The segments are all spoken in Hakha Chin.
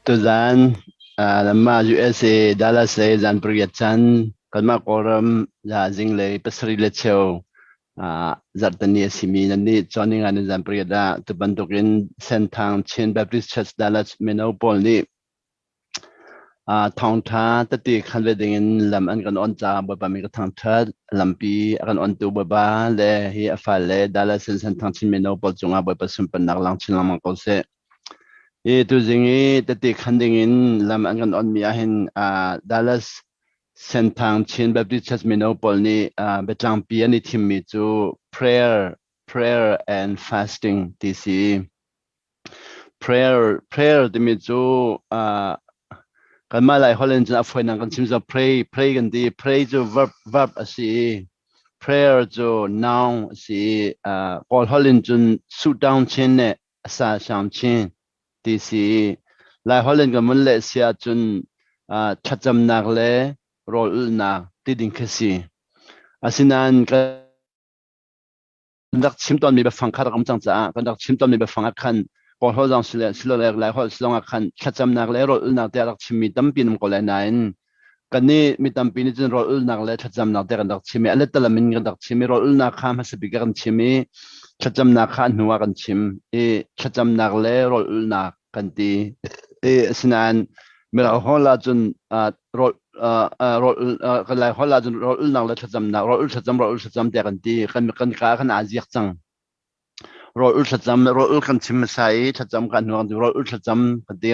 Tuzaan lamah USA Dallas lei zan pariat can kanmah Kawlram zinglei 7:15 zarhteni a simi nan nih cawnninga ni zan pariat ah tu bantukin Senthang Chin Baptist Church Dallas mino pawl nih Thawngṭha tete khan ve dingin lam an kan on caah Bawipa min ka thangṭhat. Lampi a kan ontu Bawipa le hi a fale Dallas in Senthang Chin mino pawl cungah Bawipa sunparnak lang chin lengmang ko seh. Hi tuzing i tete khan dingin lam an kan onmi ahhin Dallas Senthang Chin Baptist Church mino pawl nih biatlangpi an i thimmi cu prayer and fasting ti si. Prayer prayer timi cu kanmah Lai holh in cun a fawinak kan chim cu pray pray kan ti. Pray cu verb verb a si i prayer cu noun a si i Kawl holh in cun suhtaung chin nih a sa sang chin ti si i Lai holh in kan vun leh si ahcun thlacamnak le rawl ulhnak ti ding khi si. Asinain kan rak chim tawnmi biafang kha rak um cang caah kan rak chim tawnmi biafang ah khan Kawl holh zong silole Lai holh zong ah khan thlacamnak le rawl ulnak tiah rak chimmi tampi an um ko lai nain kannih mi tampi nih cun rawl ulnak le thlacamnak tiah kan rak chim i a lettalam in kan rak chim i rawl ulnak kha hmasa bik ah kan chim i thlacamnak kha a hnu ah kan chim i thlacamnak le rawl ulnak kan ti. I asinain Mirang holh ahcun rawl rawl kan Lai holh ahcun rawl ulnak le thlacamnak rawl ul thlacam rawl ul thlacam tiah kan ti. Kan ka kan aa ziak cang. Rawl ul thlacam rawl ul kan chim hmasa i thlacam kan hnu kan ti rawl ul thlacam kan ti.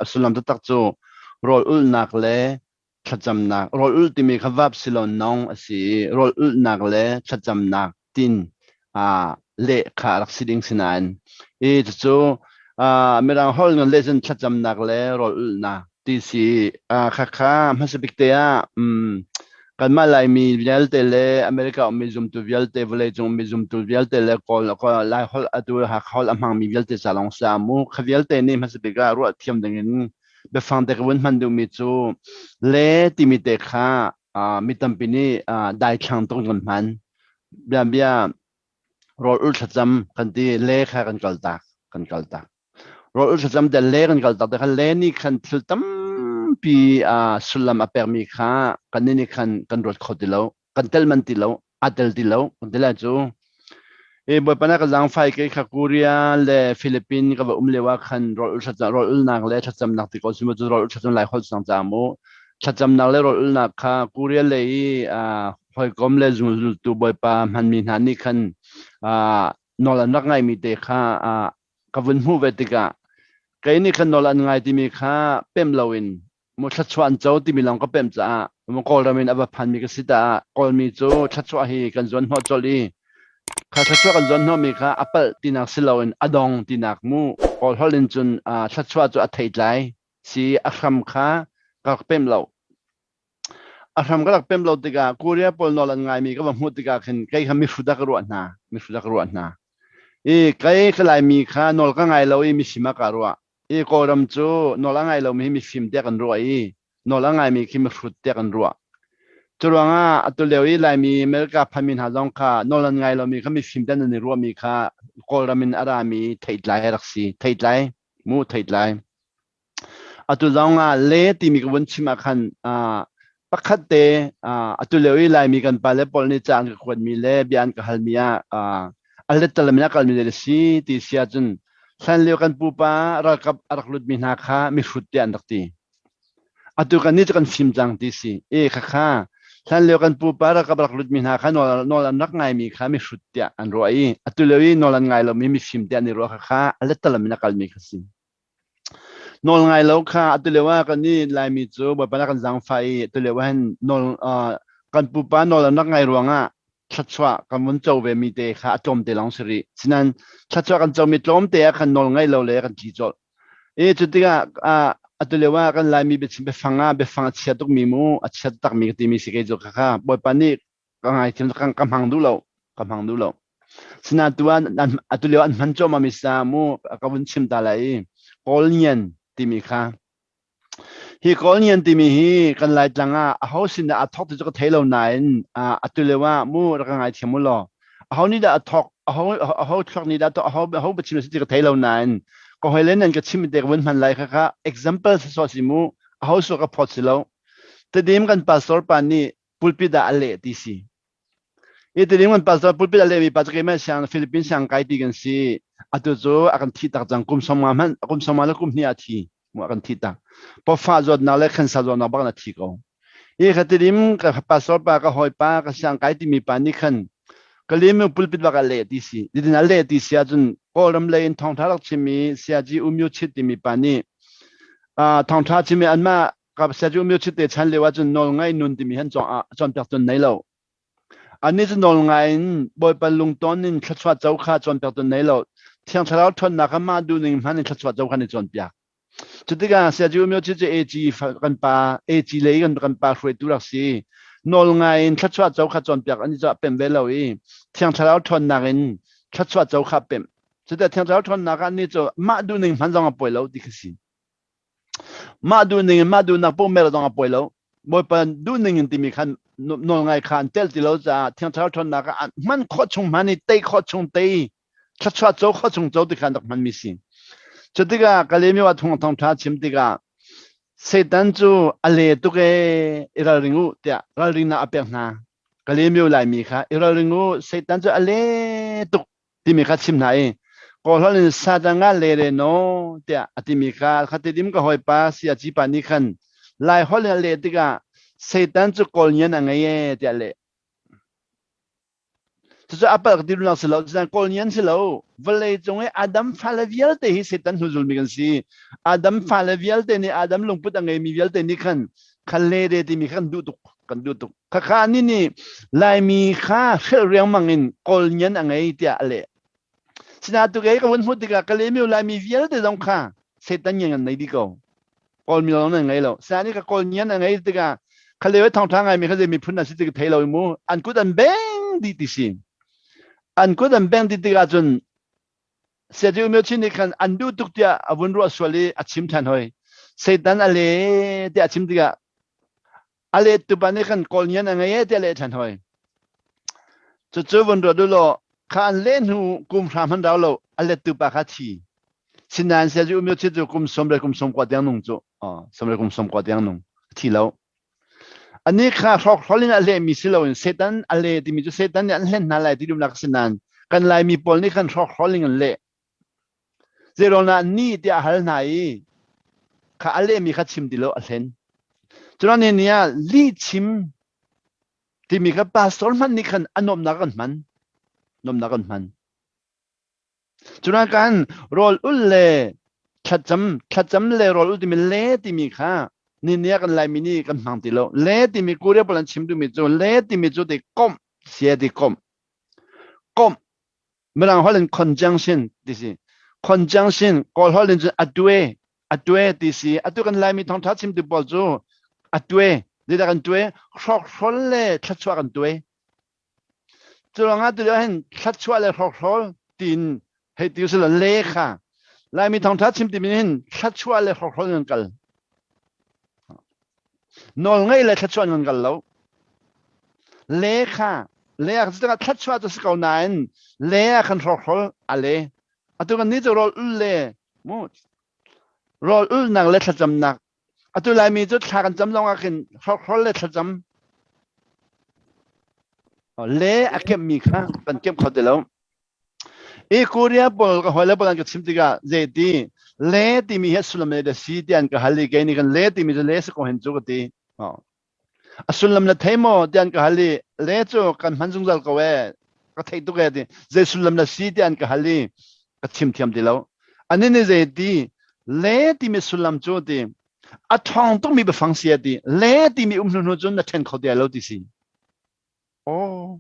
A sullam taktak cu rawl ulnak le thlacamnak rawl ulh timi kha vap silo nong a si i rawl ulhnak le thlacamnak tin leh kha a rak si ding si nain i cucu mirang holh ngan leh cun thlacamnak le rawl ulhnak ti si khakha hmasa bik te ah kanmah Laimi vialte le America ummi zumtu vialte vawleicung ummi zumtu vialte le Kawl Lai holh atu Hakha holh a hmangmi vialte ca lawng si mu kha vialte nih hmasa bik ah ruah thiam ding in biafang te ka vun hman duhmi cu le timi te kha mi tampi nih daithlang tuk kan hman. Bia bia rawl ul thlacam kan ti le kha kan kaltak kan kaltak. Rawl ul thlacam te le kan kaltak te kha le nih khan thil tampi sullam a pekmi kha kan nih khan kan ruat kho ti lo kan tel man ti lo aa tel ti lo kan ti lai cu. I Bawipa na ka zaangfai kei kha Korea le Philippines ka va um lio ah khan rawl ul thlacam rawl ulnak le thlacamnak ti ko simo cu rawl ul thlacam lai holh sang ca mu thlacamnak le rawl ulnak kha Korea lei i hawikom le zultu Bawipa hmanmi hna nih khan nawl an rak ngaimi te kha ka vun hmuh ve tikah kei nih khan nawl an ngai timi kha pem loin mu thluachuah an co timi lawng ka pemh caah mu Kawlram in a va phanmi ka si caah Kawlmi cu thluachuah hi kan zuan hnawh colh i kha thluachuah kan zuan hnawhmi kha a palh tinak si loin a dong tinak mu Kawl holh in cun thluachuah cu a theitlai si a hram kha ka rak pemh lo. A hram ka rak pemh lo tikah Korea pawl nawl an ngaimi ka va hmuh tikah khin kei kha mihrut ah ka ruah hna mihrut ah ka ruah hna. I kei ka Laimi kha nawl ka ngai lo i mifim ah kaa ruah. I Kawlram cu nawl a ngai lomi hi mifim tiah kan ruah i nawl a ngaimi khi mihrut tiah kan ruah. Curuangah atu lio i Laimi America phanmi hna zong kha nawl an ngai lomi kha mifim tiah nan i ruahmi kha Kawlram in a rami theitlai a rak si. Theitlai, mu theitlai. Atu zong ah le timi ka vun chim ah khan pakhat te atu lio i Laimi kan pale pawl nih ca an ka kuatmi le bia an ka halmi ah a lettalam in a kalmi le si ti si ahcun hlanlio kan pupa ralkap a rak lutmi hna kha mihrut tiah an rak ti. Atu kan nih cu kan fim cang ti si. E khakha hlanlio kan pupa ralkap rak lutmi hna kha nawl an rak ngaimi kha mihrut tiah an ruah i atu lio i nawl an ngai lomi mifim tiah an i ruah khakha a lettalam in a kalmi kha si. Nawl ngai lo kha atu lio ah kan nih Laimi cu Bawipa nih a kan zaangfah i atu lio ah hin nawl kan pupa nawl an rak ngai ruangah thluachuah kan vun co ve mi te kha a tlawmte lawng si rih. Sinain thluachuah kan comi tlawmte ah khan nawl ngaih lo le kan tli colh. I cu tikah atu lio ah kan Laimi biachim biafang ah biafang a chia tukmi mu a chia takmi ka timi si kei cu khakha Bawipa nih ka ngaithiam ka hmang duh lo ka hmang duh lo. Sinain tu ah atu lio an hman cuahmah mi sa mu ka vun chim ta lai i Kawlnian timi kha hi Kawlnian timi hi kan Laitlang ah aho sin dah a thawk ti cu ka thei lo nain atu lio ah mu rak ka ngaithiam u law aho nih dah a thawk aho aho thluak nih dah aho aho biachim a si ti ka thei lo nain. Ka hoi le nan ka chim te ka vun hman lai kha kha example so si mu a ho so ka phot si lo. Tedim kan pastor pa nih pulpit ah a leh ti si. I tedim kan pastor pulpit a leh mi pa cu keimah siang Philippines siang kai ti kan si. Atu cu a kan thi tak cang kum 50 hmanh kum 50 le kum hnih a thi. Mu a kan thi tak. Pawfa zawtnak le cancer zawtnak bak na thi ko. I kha tidim ka pastor pa ka hawi pa ka siang kai timi pa nih khan ka lim pulpit bak a leh ti si. Didin a leh ti si ahcun Kawlram lei in thawngtha rak chimmi Siaji Umyu Chit timi pa nih thawngtha chimmi anmah ka Siaji Umyu Chit te chan lio ahcun nawl ngai nun timi han cawnpiak cun nei lo. Annih cu nawl ngai in Bawipa lungton in thluachuah co kha cawnpiak cun nei lo. Thiang Thlarau ṭhawnnak kha mah duhning hman in thluachuah co kha an i cawnpiak. Cutikah Siaji Umyo Chit cu AG kan pa AG lei kan kan pa hruaitu rak si. Nawl ngai in thluachuah co kha cawnpiak an i cu pem ve lo i Thiang Thlarau ṭhawnnak in thluachuah co kha pemh. Cutikah Thiang Thlarau ṭhawnnak ah annih cu mah duhning hman zong a pawi lo ti kha si. Mah duhning in mah duhnak paoh mer zong a pawi lo. Bawipa duhning in timi khan nawlngai kha an tel ti lo caah Thiang Thlarau ṭhawnnak ah hman khawh chung hman i tei khawh chung tei thluachuah co khawh chung co ti khan rak hmanmi si. Cu tikah Kalemyo ah thung thawngṭha chim tikah Satan cu a le tuk ee i ralring u tiah ralringnak a pek hna. Kalemyo Laimi kha i ralring u Satan cu a le tuk timi kha chim hna i Kawlholh in Satan nga le re no tiah a timi kha khatidim ka hawipa siaci pa nih khan Laiholh in a leh tikah Satan cu kawlngian a ngei ee tiah a leh. Cucu a palh ka ti duhnak si lo, cucu kawlngian si lo. Vawlei cung i Adam fale vialte hi Satan hnuzulmi kan si. Adam fale vialte nih Adam lungput a ngeimi vialte nih khan khan le re timi kha kan duh tuk, kan duh tuk. Khakha anih nih Laimi kha hrelh riangmang in kawlngian a ngei tiah a leh. Sinain tu kei ka vun hmuh tikah Kalaymyo Laimi vialte zong kha Satan ngian an nei dih ko. Kawl mi lawng nan ngei lo. Sinain ka kawl ngian an ngei tikah khaleo i thawngṭha ngaimi kha zei miphun an si ti ka thei lo i mu an kut an beng dih ti si. An kut an beng dih tikah cun Siati Umyo Chin nih khan an duh tuk tiah a vun ruah sual i a chim ṭhan hoi. Satan a le tiah a chim tikah a let tu pa nih khan kawl ngian a ngei e tiah leh ṭhan hoi. Cucu vun ruat u law kha an leh hnu kum hra hman rau lo a let tu pa kha thi. Sinain siazi umyo chi cu kum som le kum som kua tiang nung cu. Som le kum som kua tiang nung. Thi lo. Ani kha hrawkhrol in a lehmi si loin Satan a le timi cu Satan nih an hlen hna lai ti duhnak si nain kan Laimi pawl nih khan hrawkhrol in an leh. Zeiruangah ni tiah a hal hna i kha a lehmi kha chim ti lo a hlen. Cun ni ni ah lih chim timi kha pastor hmanh nih khan a nuamhnak kan hman. Nuamhnak kan hman. Cun kan rawl ul le thlacam thlacam le rawl ul timi le timi kha ni ni ah kan Laimi nih kan hmang ti lo. Le timi Korea pawl an chim duhmi cu le timi cu ti komh sia ti komh. Komh Mirang holh in conjunction ti si. Conjunction Kawl holh in cun atue atue ti si. Atu kan Laimi thawngtha chimtu pawl cu atue zeidah kan tue hrawkhrol le thluachuah kan tue. Cu ruangah tu hin thluachuah le hrawkhrol tiin hei ti usila le kha Laimi thawngtha chim timi hin thluachuah le hrawkhrol nan kal. Nawlngaih le thluachuah nan kal lo. Le kha le ah cutikah thluachuah cu si ko nain le ah khan hrawkhrol a le. Atu kan nih cu rawl ul le mu rawl ulnak le thlacamnak atu Laimi cu thla kan cam zong ah khin hrawkhrol le thlacam le a kemhmi kha kan kemh kho ti lo. I Korea pawl ka hawile pawl an ka chim tikah zeiti le timi hi a sullam le si ti an ka hal i kei nih kan le timi cu le si ko hen cu ka ti. A sullam na thei maw ti an ka hal i le cu kan hman zungzal ko ee ka theih tuk ee ti zei sullam na si ti an ka hal i ka chim thiam ti lo. Ani nih zeiti le timi sullam cu ti a ṭhawng tukmi biafang si ti le timi um hnu hnu cun na ṭhen kho ti lo ti si. Aw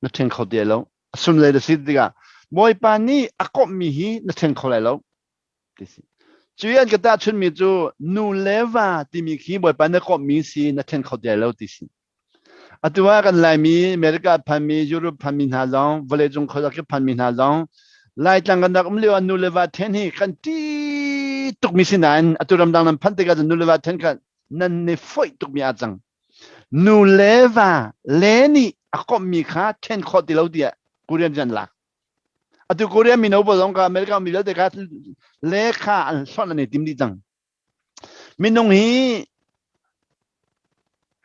na ṭhen kho ti lo. A sunlei na si tikah Bawipa nih a komhmi hi na ṭhen kho lai lo ti si. Cu i an ka tahchunhmi cu nu le va timi khi Bawipa nih a komhmi si na ṭhen kho ti lai lo ti si. Atu ah kan Laimi, America phanmi, Europe phanmi hna zong, vawleicung khuazakip phanmi hna zong Laitlang kan rak um lio ah nu le va ṭhen hi kan ṭih tukmi si nain atu ramdang nan phanh tikah cun nu le va ṭhen kha nan ni foih tukmi aa cang. Nu le va le nih a komhmi kha ṭhen khawh ti lo tiah Korean cu an lak. Atu Korea mino pawl zong kha America mi vialte kha le kha an hlonh an i tim dih cang. Minung hi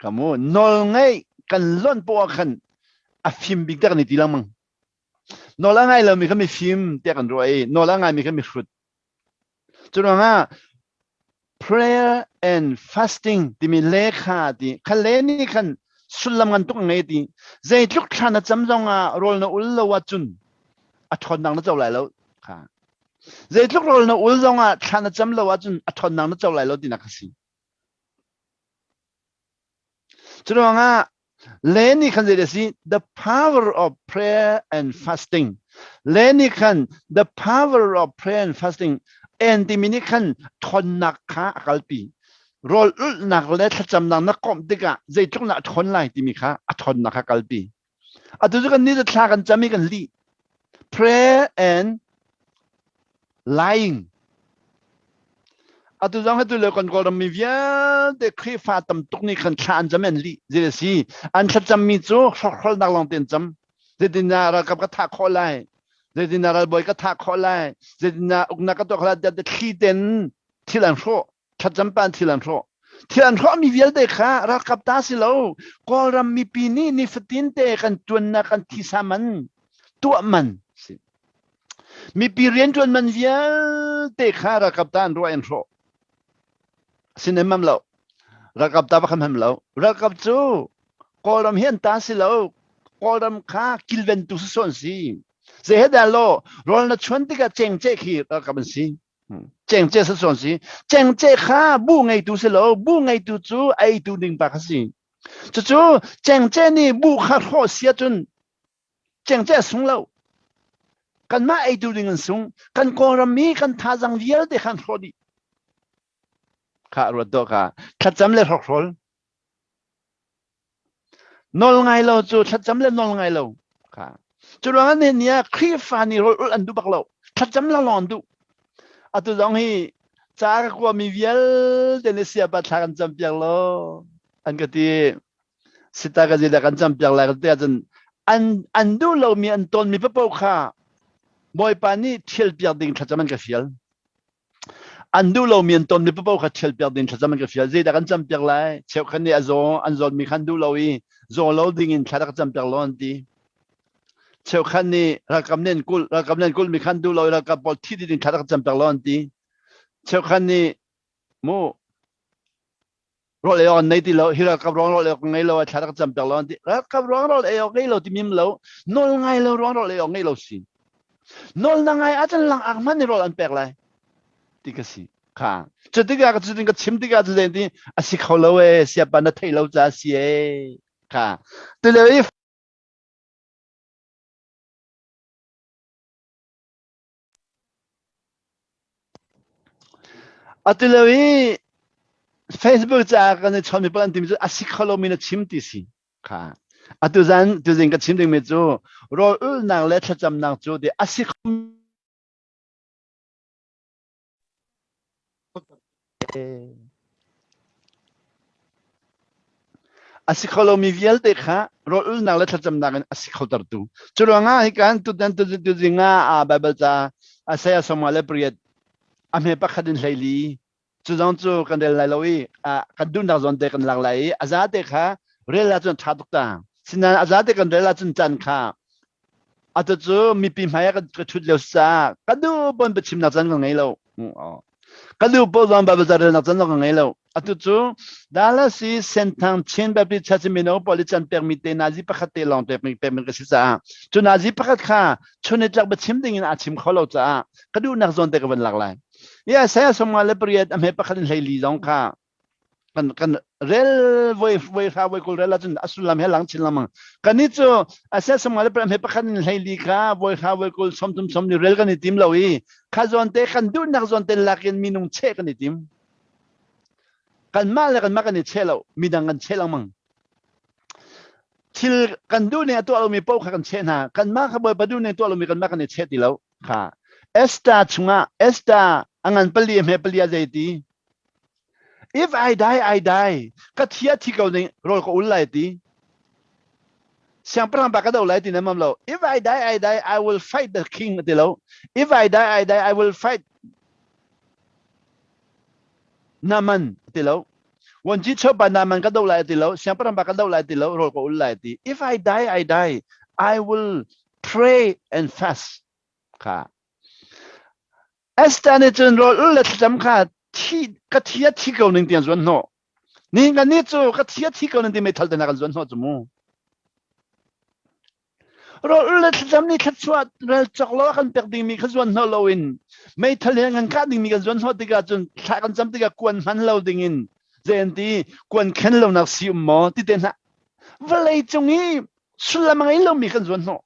kamu nawl ngeih kan lonh poah khan a fim bik tak ni ti lengmang. Nawl a ngai lomi kha mifim tiah kan ruah i nawl a ngaimi kha mihrut. Cu ruangah prayer and fasting timi lekha ti kha le nih khan sullam ngan tuk ngei ti zeitluk thla na cam zong ah rawl na ul lo ahcun a ṭhawnnak na co lai lo kha zeitluk rawl na ul zong ah thla na cam lo ahcun a ṭhawnnak na co lai lo tinak a si. Cu ruangah le nih khan zei a si the power of prayer and fasting le nih khan the power of prayer and fasting en timi nih khan ṭhawnnak kha a kalpi rawl ulhnak le thlacamnak na komh tikah zeitluk na ṭhawn lai timi kha a ṭhawnnak kha kalpi Atu cu kan nih cu thla kan cam i kan lih. Prayer and lying. Atu zong atu le kan Kawlram mi vialte Khrihfa tam tuk nih khan thla an cam an lih. Zei a si? An thlacammi cu hrokhrolnak lawng te an cam. Zeitindah ralkap ka thah khawh lai? Zeitindah ralbawi ka thah khawh lai? Zeitindah uknak ka tuah khawh lai? Tiah thli ten thil an hrawh. Thlacam pa thil an hrawh. Thil an hrawhmi vialte kha ralkap ta si lo. Kawlram mipi nih nifatin te kan tuannak kan thisa man tuah man si. Mipi riantuan man vialte kha ralkap ta an ruah an hrawh. Sin mam lo. Ralkap ta va ham lo. Ralkap cu Kawlram hi an ta si lo. Kawlram kha kilventu si sawn si. Zei he dah lo rawl na chuan tikah cengceh khi ralkap an si. Cengce sa sawn si. Cengce kha bu ngeitu si lo, bu ngeitu cu eitu ding pa kha si. Cucu cengce nih bu kha hrawh si ahcun cengce a sung lo. Kanmah eitu ding an sung. Kan Kawlram mi kan thazang vialte khan hrawh dih. Kha ruat dawh kha. Thlacam le hrokhrawl. Nawl ngai lo cu thlacam le nawl ngai lo kha. Cu ruangah nihin ni ah Khrihfa nih rawl ulh an duh bak lo. Thlacam lawnglawng an duh. Atu zong hi ca ka kuami vialte nih siapa thla kan campiak law an ka ti. Sita ka zeidah kan campiak lai ka ti ahcun an an duh lomi an tawnmi paoh kha Bawipa nih thialpiak ding thlacam an ka fial. An duh lomi an tonmi paoh kha ṭhialpiak ding thlacam an ka fial. Zeidah kan campiak lai? Cheukhat nih a zaw an zawtmi kha an duh lo i zaw lo ding in thla rak campiak law an ti. Cheukhat nih ralkap nih an kulh, ralkap nih an kulhmi kha an duh lo i ralkap pawl thi ding thla rak campiak law an ti. Cheukhat nih mu rawl ei awk an nei ti lo hi ralkap ruang rawl ei awk ngei lo a thla rak cam piak lo an ti ralkap ruang rawl ei awk ngei lo ti mim lo nawl ngai lo ruang rawl ei awk ngei lo si nawl na ngai ahcun lang ak hman ni rawl an pek lai ti ka si kha cu tikah ka cutin ka chim tikah cu zei ti a si kho lo e siapa na theih lo ca si e kha ti le i Atu lio i Facebook caah kan i chawnmi pawl an timi cu a si kho lomi na chim ti si kha. Atu zan tuzing ka chim dingmi cu rawl ulhnak le thlacamnak cu ti a si kho A si kho lomi vialte kha rawl ulhnak le thlacamnak in a si khotertu. Cu ruangah hikan tutan tuzing ah Baibal ca Isaiah 58 a hme pakhat in 14 cu zong cu kan rel lai lo i kan duhnak zawn te kan lak lai i a zate kha rel ahcun ṭha tuk ta. Sinain a zate kan rel ahcun caan kha atu cu mipi hmai ah ka ṭhut lio caah ka duh pon biachimnak caan ka ngei lo. Ka duh paoh zong Baibal ca relnak caan zong ka ngei lo. Atu cu Dallas i Senthang Chin Baptist Church mino pawl i can pekmi te nazi pakhat te lawng pekmi pekmi ka si caah cu nazi pakhat kha chun i tlak biachim ding in aa chim kho lo caah ka duhnak zawn te ka van lak lai. I Isaiah 58 a hme pakhat in 14 zong kha kan kan rel voi voi hra voi kul rel ahcun a sullam he lang chin lengmang kan ni cu Isaiah 58 hme pakhat in 14 kha voi hra voi kul 30 sawm ni rel kan i tim lo i kha zawn te kan duhnak zawn te lakin minung cheh kan i tim kanmah le kanmah kan i cheh lo midang kan cheh lengmang thil kan duh ning a tuah lomi paoh kha kan cheh hna kanmah kha bawipa duh ning tuah lomi kanmah kan i cheh ti lo kha Esther chungah Esther a ngan pali a hme pali a zei ti If I die, I die. Ka thi a thi ko ning rawl ka ul lai ti. Siangpahrang pa ka do lai ti na mam lo. If I die, I die, I will fight the king ti lo. If I die, I die, I will fight Naman ti lo. Wanji chopa Naman ka do lai ti lo. Siangpahrang pa ka do lai ti lo. Rawl ka ul lai ti. If I die, I die, I will pray and fast. Kha. Esther nih cun rawl ul le thlacam kha thi ka thi a thi ko ning tiang zuan hnawh. Ni kan nih cu ka thi a thi ko ning ti meithal te hna kan zuan hnawh cu mu. Rawl ul le thlacam nih thluachuah rel cawk lo a kan pek dingmi kha zuan hnawh loin meithal he kan kah dingmi kan zuan hnawh tikah cun thla kan cam tikah kuan hman lo dingin zei an ti kuan khen lonak si um maw ti te hna vawlei cung i sullam a ngei lomi kan zuan hnawh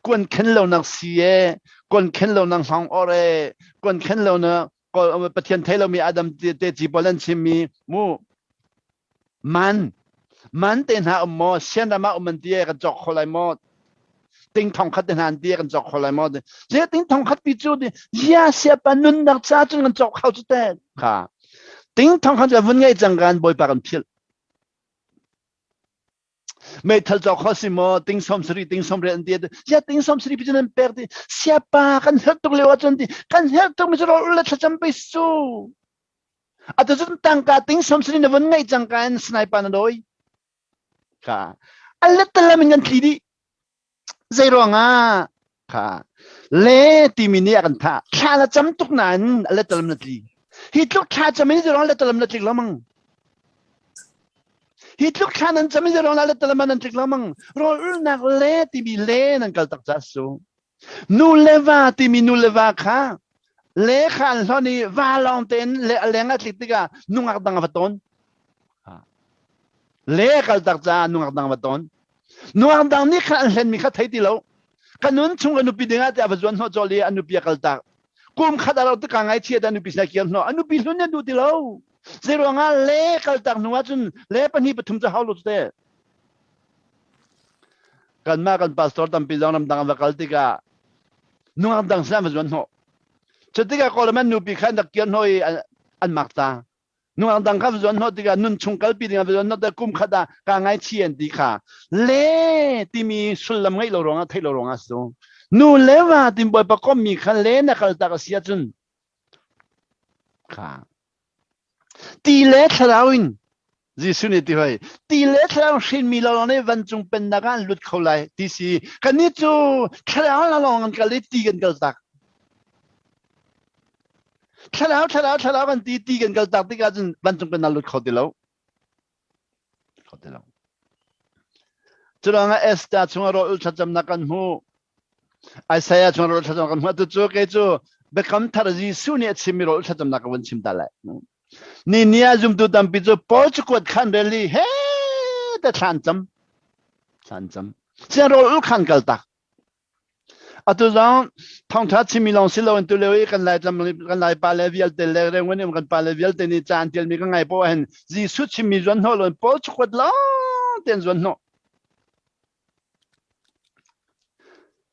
kuan khen lonak si e kuan khen lonak hngawng or e kuan khen lonak Pathian thei lomi Adam te ci pawl an chimmi mu man man te hna um maw sian ram ah um an ti e kan cawk kho lai maw ting thong khat te hna an ti e kan cawk kho lai maw je ting thong khat pi cu ya siapa nunnak cha cun kan cawk kho cu te kha ting thong khat vun ngei cang kan bawipa kan philh Meithal cawk kho si maw ting som sari ting som riat an ti sia ting som sari pi nan pek ti siapa kan herh tuk lio ahcun ti kan herh tuk mi cu rawl le thlacam pe su atu cun tangka ting som sari na vun ngeih cangka in sniper na dawi kha a let in kan tli dih Zei ruangah? Kha le timi nih a kan thah. Thla na cam tuk nain a letalam na tli. Hi tluk thla cam in zei letalam na tlik lengmang. Hi tluk thla nan cam in zei ruangah letalam nan tlik lengmang. Rawl ulnak le timi le nan kal tak ca su. Nu le va timi nu le va kha le kha an hlon i va lawng tein le a leng a tlik tikah nungak dang a va tawn. Le a kal tak caah nungak dang va tawn. Nuang dang nih khan an hlenmi kha thei ti lo. Ka nun chung ka nupi dingah tiah va zuan hnawh cawlh i a nupi a kal tak. Kum khat a rauh tikah ngaihchia a nupi sinah kir hnawh. A nupi hlun nih duh ti lo. Zei ruangah le kal tak hnu ah cun le pahnih pathum cu hau lo cu te. Kanmah kan pastor tampi zong ramdang an va kal tikah nungak dang sinah va zuan hnawh. Cu tikah Kawlram an nupi kha an rak kir hnawh i an mak ta. Nungak dang kha zuan hnawh tikah nun chung kalpi ding ah zuan hnawh tikah kum khat ah kaa ngaichih an ti kha le timi sullam ngeih lo ruangah theih lo ruangah si nu le va tin bawipa kommi kha le na kal tak a si ahcun kha ti le thlarau in Jesuh nih ti hoi ti le thlarau hrinmi lawng nih vancung pennak ah an lut kho lai ti si kannih cu thlarau lawng an kal i ti kan kal tak Thlarau, thlarau, thlarau kan ti ti kan kal tak tikah cun vancung pennak lut kho ti lo. Kho ti lo. Curuangah Esther chungah rawl thlacamnak kan hmuh. Isaiah chungah rawl thlacamnak kan hmuh. Atu cu kei cu biakam thar Jesuh nih a chimmi rawl thlacamnak ka vun chim ta lai. Ni ni ah zumtu tampi cu Paul cakuat khan rel i he te thlan cam. Thlan cam. Sian rawl ul khan kal tak. Atu zong thawngṭha chimmi lawng si loin tulio i kan Laitlam kan Laipa le vialte le Rengun um kan pa le vialte nih ca an ṭialmi ka ngai poah hin Jesuh chimmi zuan hnawh loin Paul cakuat lawng tein zuan hnawh.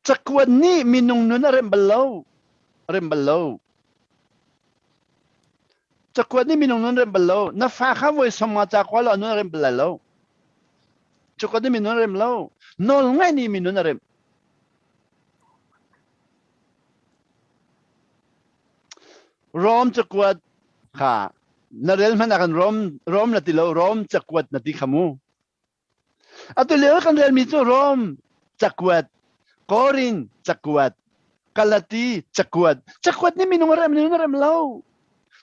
Cakuat nih minung nun a remh bal lo. A remh bal lo. Cakuat nih minung nun a remh bal lo. Na fa kha voi som nga ca kua lo a nun a remh bal lai lo. Cuka nih minun a rem lo. Nawl ngaih nih minun a rem. Rom cakuat kha na rel hmanh ah kan Rom Rom na ti lo Rom cakuat na ti kha mu. Atu lio kan relmi cu Rom cakuat, Korin cakuat, Galati cakuat. Cakuat nih minung a rem minung a rem lo.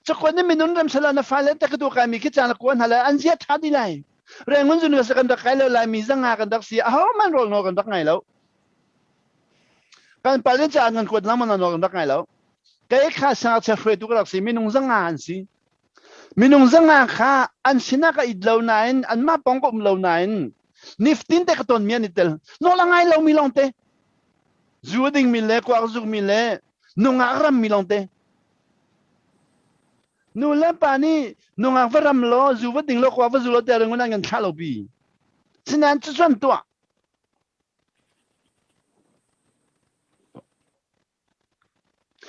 Cakuat nih minung rem sala na fale te ka tu kai mi khi caan a kuan hala an zia tha di lai. Rengun zun ka kan rak kai lo lai mi zanga kan rak si aho man rol no kan rak ngai lo. Kan pale ca kan kuat lang man no kan rak ngai lo. Kai kha sang che hruai tu ka rak si minung zanga an si. Minung zanga kha an sinah ka it lo nain anmah pong ka um lo nain niftin te ka ton mi an i tel. Nawl a ngai lo mi lawng te. Zu a dingmi le kuak zukmi le nungak rammi lawngte. Nu le pa nih nungak va ram law zu va ding law kuak va zu law tiah ringun an kan thlah lo pi. Sinain cucuan tuah.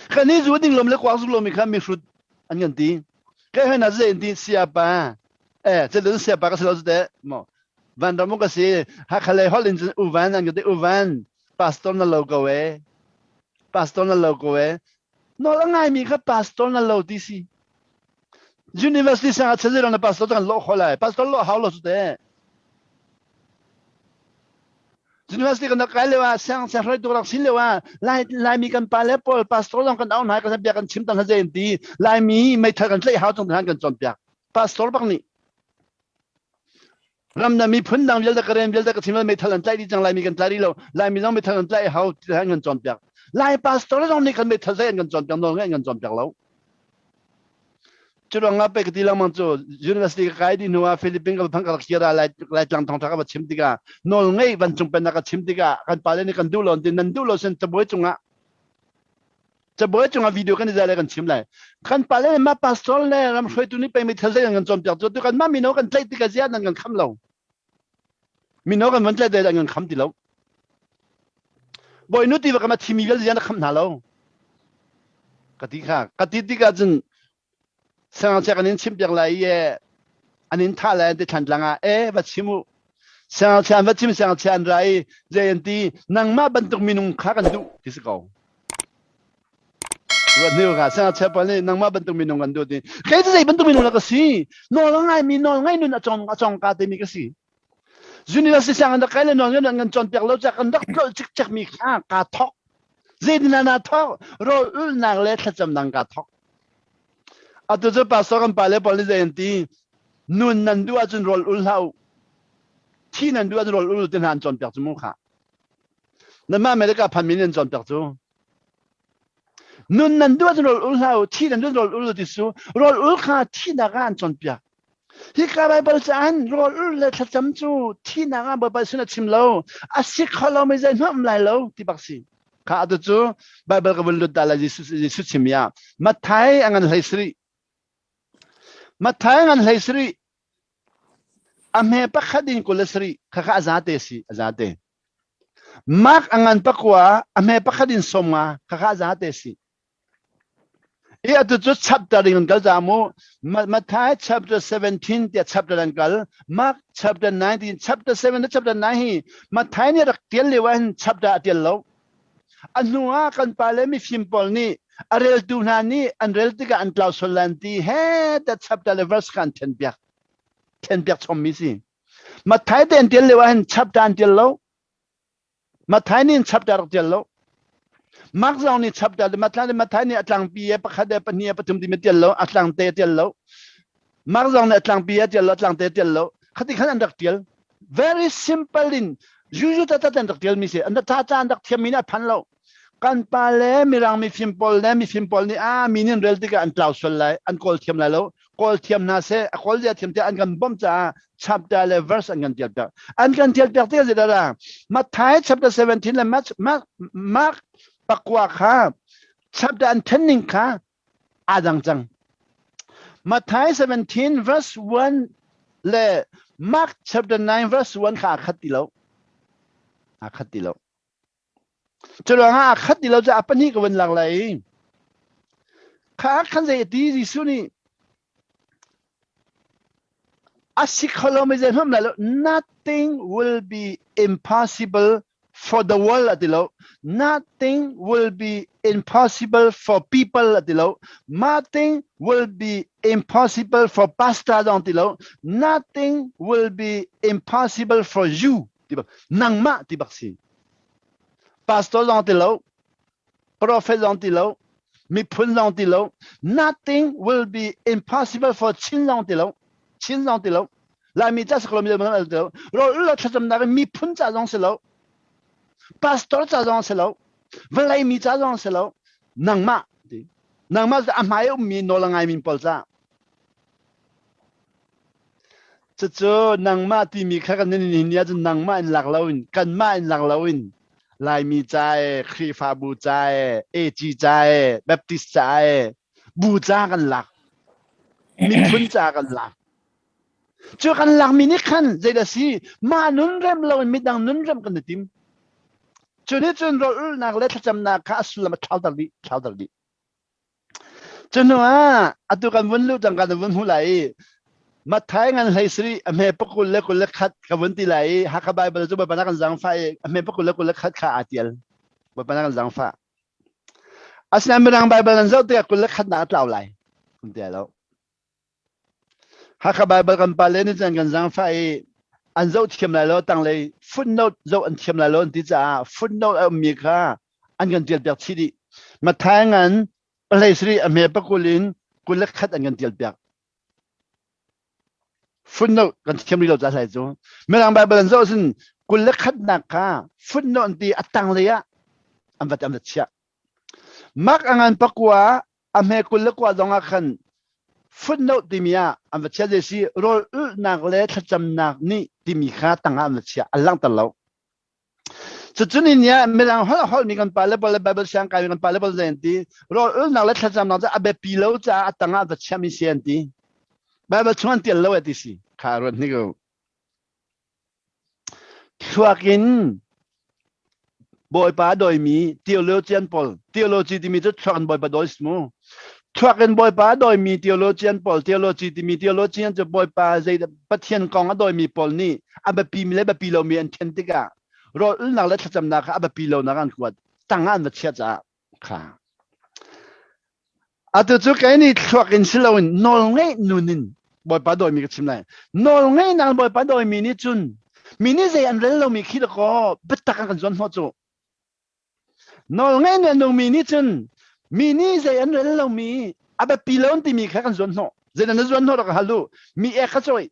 Kan hi zu ding lom le kuak zu lomi kha mihrut an kan ti. Kai hoi na zei an ti siapa. Eh, chelun siapa ka si lo te mo. Vanram ka si. Hakha lei holh in cun uvan an ka ti uvan. Pastor na lo ko e. Pastor na lo ko e. Nawl a ngaimi kha pastor na lo ti si. University sang ah chazirang na pastor kan lawh kho lai. Pastor lawh hau lo cu te. University kan kai lio ah siang siang hruaitu rak sin lio ah lai laimi kan pa le pawl pastor zong kan au hna kan bia kan chim tan hna zein ti laimi meithal kan tlaih hau chung han kan cawnpiak pastor bak nih ram na miphun dang vialte ka rem vialte ka chim meithal an tlaih dih cang laimi kan tlai rih lo laimi zong meithal an tlaih hau ti han kan cawnpiak lai pastor zong nih kan meithal tlaih an kan cawnpiak nawl ngeih an kan cawnpiak lo Cu ruangah pei ka ti lengmang cu university ka kai dih hnu ah Philippines ka phang ka rak kir ah Lai Laitlang thawngṭha ka va chim tikah nawl ngei vancung pennak ka chim tikah kan pale nih kan duh lo ti nan duh lo sin cabuai cungah cabuai cungah video kan i zai le kan chim lai kan pale nih mah pastor le ram hruaitu nih pei meithal zei an kan cawnpiak cu tu kan mah mino kan tlaih tikah ziah nan kan kham lo mino kan van tlaih te an kan kham ti lo Bawinu ti va ka ma thimi vialte ziah na kham hna lo ka ti kha ka ti tikah cun siangngakchia kan in chimpiak lai i an in thah lai an ti thlantlang ah e va chim u siangngakchia an va chim siangngakchia an ra i zei an ti nangmah bantuk minung kha kan duh ti si ko ruat hnu kha siangngakchia pawl nih nangmah bantuk minung kan duh ti kei cu zei bantuk minung la ka si nawl a ngaimi nawl ngai nun a cawng a cawng ka timi ka si University sianginn rak kai le nawl ngai kan cawnpiak lo ca kan rak tlolh cikcek mi kha kaa thok. Zeitin ah naa thok? Rawl ulhnak le thlacamnak kaa thok. Atu cu pastor kan pa le pawl nih zei an ti? Nun nan duh ahcun rawl ul hlah u. Thi nan duh ahcun rawl ul ti hna an cawnpiak cu mu kha. Nanmah America phanmi nih an cawnpiak cu. Nun nan duh ahcun rawl ul hlah u, thi nan duh rawl ul ti su. Rawl ul kha thinak ah an cawnpiak. Hika Baibal caan rawl ul le thlacam cu thihnak ah Baibal sin a chim lo. A si kho lo mi zeihmanh um lai lo ti bak si. Kha atu cu Baibal ka vun lut ta lai Jesuh Jesuh chim ya. Matthai a ngan hlei sarih. Matthai a ngan hlei sarih. A hme pakhat in 27 kha kha a zate si a zate. Mark a ngan pakua a hme pakhat in 50 kha kha a zate si. I atu cu chapter ding an kal ca mu. Matthai chapter 17 tiah chapter an kal. Mark chapter 19, chapter 7 le chapter 9 hi Matthai nih rak tial lio ah hin chapter a tial lo. A hnu ah kan pa le mifim pawl nih a reltu hna nih an rel tikah an tlau sual lan ti he that chapter le verse kha an then piak. Then piak chommi si. Matthai te an tial lio ah hin chapter an tial lo. Matthai nih chapter rak tial lo. Mark zong nih chapter Matthai Matthai nih a tlangpi e pakhat e pahnih e pathum ti mi tial lo a tlangte tial lo. Mark zong nih a tlangpi e tial lo a tlangte tial lo. Khati khan an rak tial. Very simple in yuyu ta ta an rak tial mi si. An ta ta an rak thiam mi nih a phan lo. Kan pa le mirang mifim pawl le mifim pawl nih a mi nih rel tikah an tlau sual lai an kawl thiam lai lo kawl thiam hna seh a kawl zia thiam tiah an kan bawmh caah chapter le verse an kan tial piak an kan tial piak tikah zeidah Matthai chapter 17 le Mark pakua kha chapter an then ning kha aa dang cang Matthai 17 verse 1 le Mark chapter 9 verse 1 kha aa khat ti lo aa khat ti lo Curuangah aa khat ti lo caah pahnih ka vun lak lai i kha khan zei a ti Jesuh nih a si kho lo mi zeihmanh lai lo nothing will be impossible for the world a ti lo nothing will be impossible for people a ti lo nothing will be impossible for pastor zong ti lo nothing will be impossible for you ti bak nangmah ti bak si pastor zong ti lo prophet zong ti lo miphun zong ti lo nothing will be impossible for Chin zong ti lo Chin zong ti lo Laimi ca saklo mi ti lo rawl ul thlacamnak in miphun ca zong si lo pastor ca zong si lo vawlei mi ca zong si lo nangmah ti nangmah a hmai ummi nawl a ngaimi pawl ca Cucu nangmah timi kha kan nihin ni ahcun nangmah in lak loin kanmah in lak loin Laimi ca e, Khrihfabu ca e, AG ca e, Baptist ca e, bu ca kan lak. Miphun ca kan lak. Cu kan lakmi nih khan zeidah si mah nun rem loin midang nun rem kan i tim. Cu nih cun rawl ulhnak le thlacamnak kha a sullam a thlauter dih, thlauter dih. Cu hnu ah atu kan vun luh cang kan vun hmu lai i. Matthai ngan hlei sari a hme pakul le 21 ka vun ti lai i Hakha Bible cu Bawipa na kan zaangfah i a hme pakul le 21 kha aa tial. Bawipa na kan zaangfah. Asinain Mirang Bible nan zoh tikah 21 nak a tlau lai. Kan ti lo. Hakha Bible kan pale nih cun kan zaangfah i an zoh thiam lai lo tanglei footnote zoh an thiam lai lo an ti caah footnote a ummi kha an kan tial piak chih dih. Matthai ngan pahlei sarih a hme pakul in 21 an kan tial piak. Footnote kan thiam rih lo ca hlai cu. Mirang Bible an zoh ahcun 21 nak kha footnote an ti a tanglei ah an va an va chiah. Mark a ngan pakua a hme 29 zong ah khan footnote timi ah an va chiah zei si rawl ulhnak le thlacamnak nih timi kha tangah an va chiah an langhter lo. Cucun in nih mirang holh holhmi kan pale pawl le Bible siang kaimi kan pale pawl zei an ti rawl ulhnak le thlacamnak cu a biapi lo caah a tangah va chiahmi si an ti. Bible chung an tial lo e ti si. Kha ruat hnik u. Thluak in Bawipa a dawimi theologian pawl, theology timi cu thluak in Bawipa dawi si mu. Thluak in Bawipa a dawimi theologian pawl, theology timi theologian cu Bawipa zei Pathian kong a dawimi pawl nih a biapi mi le biapi lomi an then tikah rawl ulnak le thlacamnak kha a biapi lonak an kuat tang ah an va chiah caah kha Atu cu kei nih thluak in si loin nawlngeih nun in Bawipa dawimi ka chim lai. Nawlngeihnak Bawipa dawimi nih cun mi nih zei an rel lomi khi dakaw biatak an kan zuan hnawh cu. Nawlngeih na nungmi nih cun mi nih zei an rel lomi a biapi lo an timi kha kan zuan hnawh. Zei na zuan hnawh rak hal u. Mi ek kha cawi.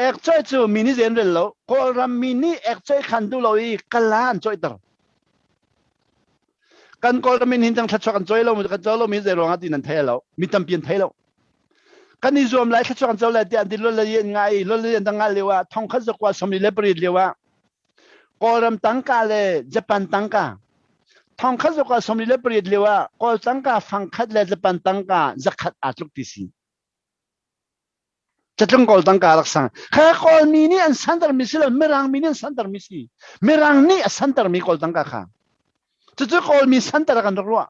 Ek cawi cu mi nih zei an rel lo. Kawlram mi nih ek cawi khan duh lo i kala an cawihter. Kan Kawlram in hin cang thluachuah kan cawi lo kan cawi lomi zei ruangah ti nan thei lo. Mi tampi an thei lo. Kan i zuam lai thluachuah kan co lai tiah an ti lol le an ngai i lol le an ngai lio ah thongkhat zakua 48 lio ah Kawlram tangka le Japan tangka thongkhat zakua 48 lio ah Kawl tangka fangkhat le Japan tangka zakhat aa tluk ti si. Catlung Kawl tangka rak sang. Kha Kawl mi nih an santermi si lo, Mirang mi nih an santermi si. Mirang nih a santermi Kawl tangka kha. Cucu Kawl mi santer kan rak ruah.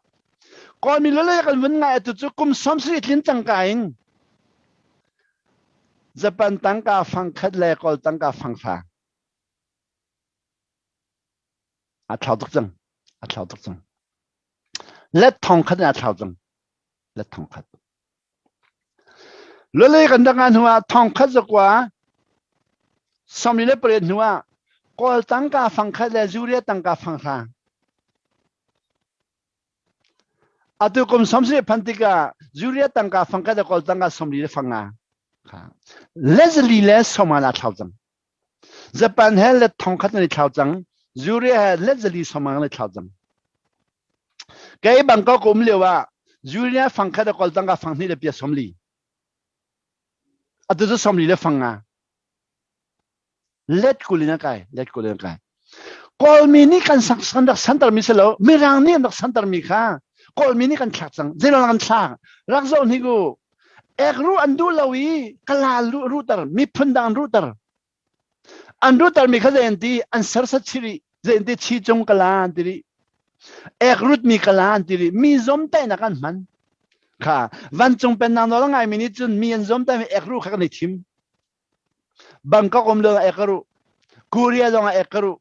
Kawl mi lole kan vun ngai atu cu kum 70 tlin cangka in Japan tangka fangkhat le Kawl tangka fangfa. A thlau tuk cang. A thlau tuk cang. Let thong khat in a thlau cang. Let thong khat. Lole kan rak ngah hnuah thongkhat zakua 48 hnuah Kawl tangka fangkhat le Zuria tangka fanghra. Atu kum 70 phan tikah Zuria tangka fangkhat le Kawl tangka 40 le fanga. Le zali le sawma la thlau cang. Japan he let thongkhat an i thlau cang. Zuria he let zali sawma an i thlau cang. Kei Bangkok um lio ah Julia fang khat a kol tangka fang hnih le pia 40. Atu cu 40 le fang nga. Let kul in a kai, let kul in a kai. Kawlmi nih kan sak kan rak santer mi si lo, Mirang nih an rak santer mi kha Kawlmi nih kan thlak cang. Zeiruang kan thlak? Rak zoh hnik u. Ek ruh an duh lo i kala ruhter, miphun dang an ruhter. An ruhtermi kha zei an ti? An sersat chih rih. Zei an ti? Chi cung kala an ti rih. Ek rutmi kala an ti rih. Mi zawmtaihnak an hman. Kha vancung pennak nawl a ngaimi nih cun mi an zawmtaihmi ek ruh kha kan i thim. Bangkok um lio ah ek ka ruh. Korea zong ah ek ka ruh.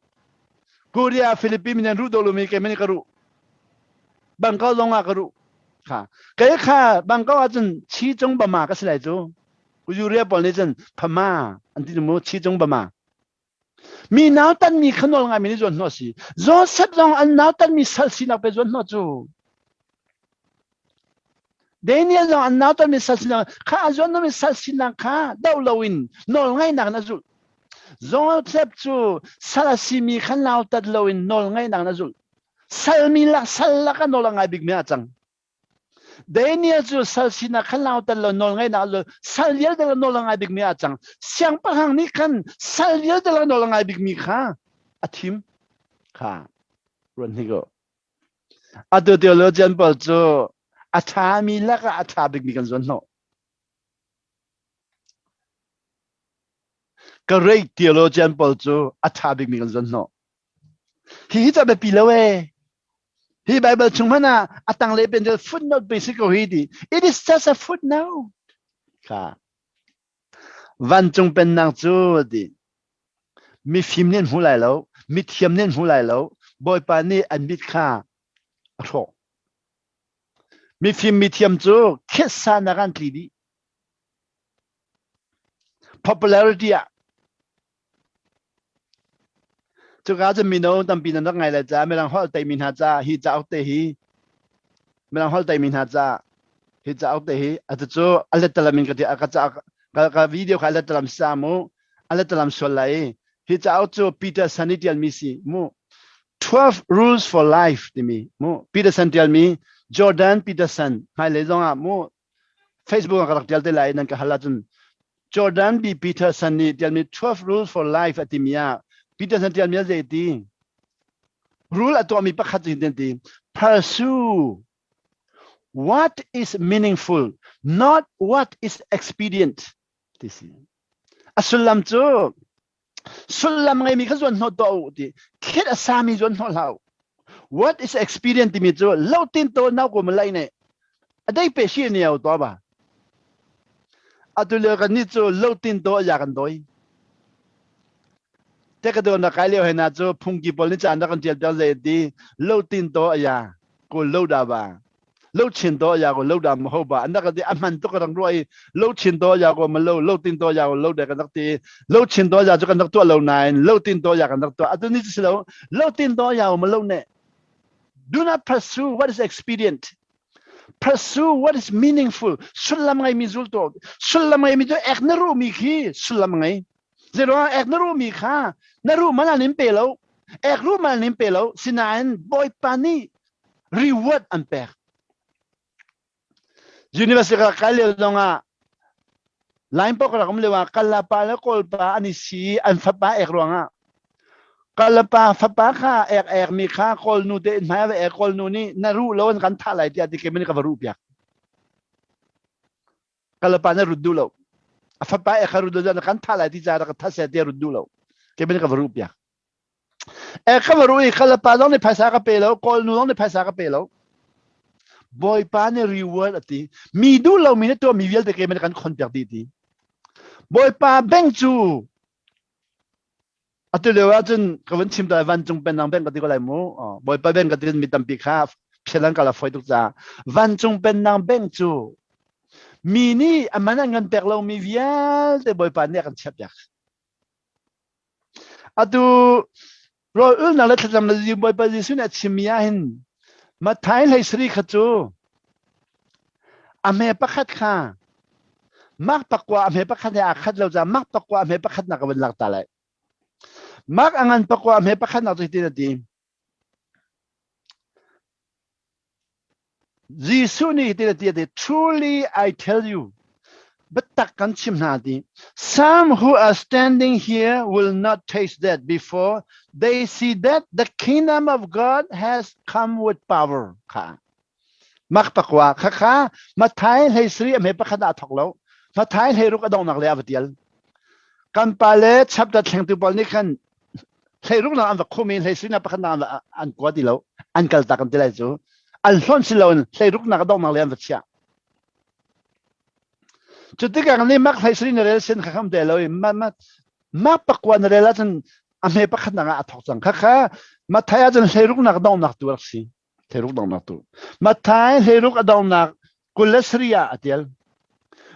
Korea, Philippines min an ruh dawh lomi keimah nih ka ruh. Bangkok zong ah ka ruh. Kha kei kha Bangkok ahcun chi cung bama ka si lai cu. Uria pawl nih cun phama an ti mu chi cung bama. Mi nautan mi kha nawl ngai mi nih zuan hnawh si. Joseph zong an nautan mi sal sinak pe zuan hnawh cu. Daniel zong an nautan mi sal sinak kha a zuan mi sal sinak kha do loin nawl ngaihnak in a zulh. Joseph cu sal a simi kha nautat loin nawl ngaihnak in a zulh. Sal mi lak sal lak a nawl a ngai bik mi a cang. Daniel cu sal sinak khan lauter lo nawlngaihnak lo sal vialte lo nawl a ngai bikmi ah cang. Siangpahrang nih khan sal vialte lo nawl a ngai bikmi kha a thim kha ruat hnik u. Atu theologian pawl cu a ṭhami lakah a ṭha bikmi kan zuan hnawh. Great theologian pawl cu a ṭha bikmi kan zuan hnawh. Hi hi cu a biapi lo ee. Hi Bible chung hmanh ah a tanglei pen cu footnote pe si ko hi ti. It is just a footnote. Kha vancung pennak cu ti mifim nih an hmu lai lo, mithiam nih an hmu lai lo, Bawipa nih an mit kha a hrawh. Mifim mithiam cu khetsanak an tli dih. Popularity ah Cuka cun mino tampi nan rak ngai lai caah mirang holh teimi hna caah hi cauk te hi mirang holh teimi hna caah hi cauk te hi atu cu a lettalam in ka ti ka ca ka video kha a lettalam sa mu a lettalam sual lai i hi cauk cu Peterson nih tialmi si mu 12 Rules for Life timi mu Peterson tialmi Jordan Peterson hmailei zongah mu Facebook ah ka rak tial te lai nan ka hal ahcun Jordan B. Peterson nih tialmi 12 Rules for Life a timi ah Peterson tialmi a zei ti rule a tuahmi pakhat cu hin ti pursue what is meaningful not what is expedient ti si a sullam cu sullam ngeimi kha zuan hnawh tuah u ti thlet a sami zuan hnawh hlah u what is experience timi cu lo tin to nau ko malai ne adai pe shi ni au to ba atu le kan ni cu lo tin to ya kan doi te ka do na kai leo he na cu phungki pol ni chan da kan tial piak zai ti lo tin to aya ko lo da ba Lo chin to ya ko lo dam ho ba an rak ti a hman tuk rang ruai lo chin to ya ko ma lo lo tin to ya ko lo de kan rak ti lo chin to ya cu kan rak tuah lo nain lo tin to ya kan rak tuah atu ni si lo lo tin to ya ma lo ne. Do not pursue what is expedient, pursue what is meaningful. Sullam ngai mi zul to sullam ngai mi cu ek na ru mi khi sullam ngai zeruang ek na ru mi kha na ru man an in pe lo ek ru man in pe lo sinain Bawipa nih reward an pek. University ka kai lio zong ah line pok rak um lio ah Kalapa le Kawlpa an i si an fapa ek ruangah Kalapa fapa kha ek ek mi kha Kawl nu te in hmai va ek Kawl nu nih na ruh lo an kan thah lai tiah ti ke ka va ruh piak. Kalapa na rut duh lo. A fapa ek kha rut lo na kan thah lai ti ca rak tha se ti rut duh lo. Ke ka va ruh piak. E ka va ru i kalapa zong nih phaisa ka pe lo, Kawl nu zong nih phaisa ka pe lo. Bawipa nih reward a ti. Mi duh lomi nih tuahmi vialte keimah nih kan khon piak dih ti. Bawipa bank cu atu lio ahcun ka vun chim ta vancung pennak bank ka ti ko lai mu. Bawipa bank ka ti mi tampi kha phial an kala foi tuk caah vancung pennak bank cu mi nih a man an kan pek lomi vialte Bawipa nih a kan chiah piak. Atu rawl ulnak le thlacam le Bawipa Jesuh nih a chimmi ah hin Matthai hlei sarih kha cu a hme pakhat kha mak pakua a hme pakhat he aa khat lo caah mak pakua a hme pakhat nak ka vun lak ta lai. Mak a ngan pakua a hme pakhat nak cu hitin a ti. Jesuh nih hitin a ti a ti, Truly I tell you, biatak kan chim hna ti, some who are standing here will not taste death before they see that the kingdom of God has come with power. Kha. Mak pakua kha kha Mathai hlei sari a hme pakhat ah thok lo. Mathai hlei ruk a donghnak le a va tial. Kan pa le chapter thlengtu pawl nih khan hleiruknak an va khum i hleisarinak pakhatnak an kua ti lo an kal tak an ti lai cu an hlonh si loin hleiruknak a donghnak le an va chiah. Cu tikah nih mak hleisari na rel sin kha kham te lo i mak pakua na rel ahcun a hme pakhatnak ah a thok cang. Kha kha Mathai ahcun hleiruknak donghnak tu rak si. Hleiruk donghnak tu. Mathai hleiruk a donghnak 23 ah a tial.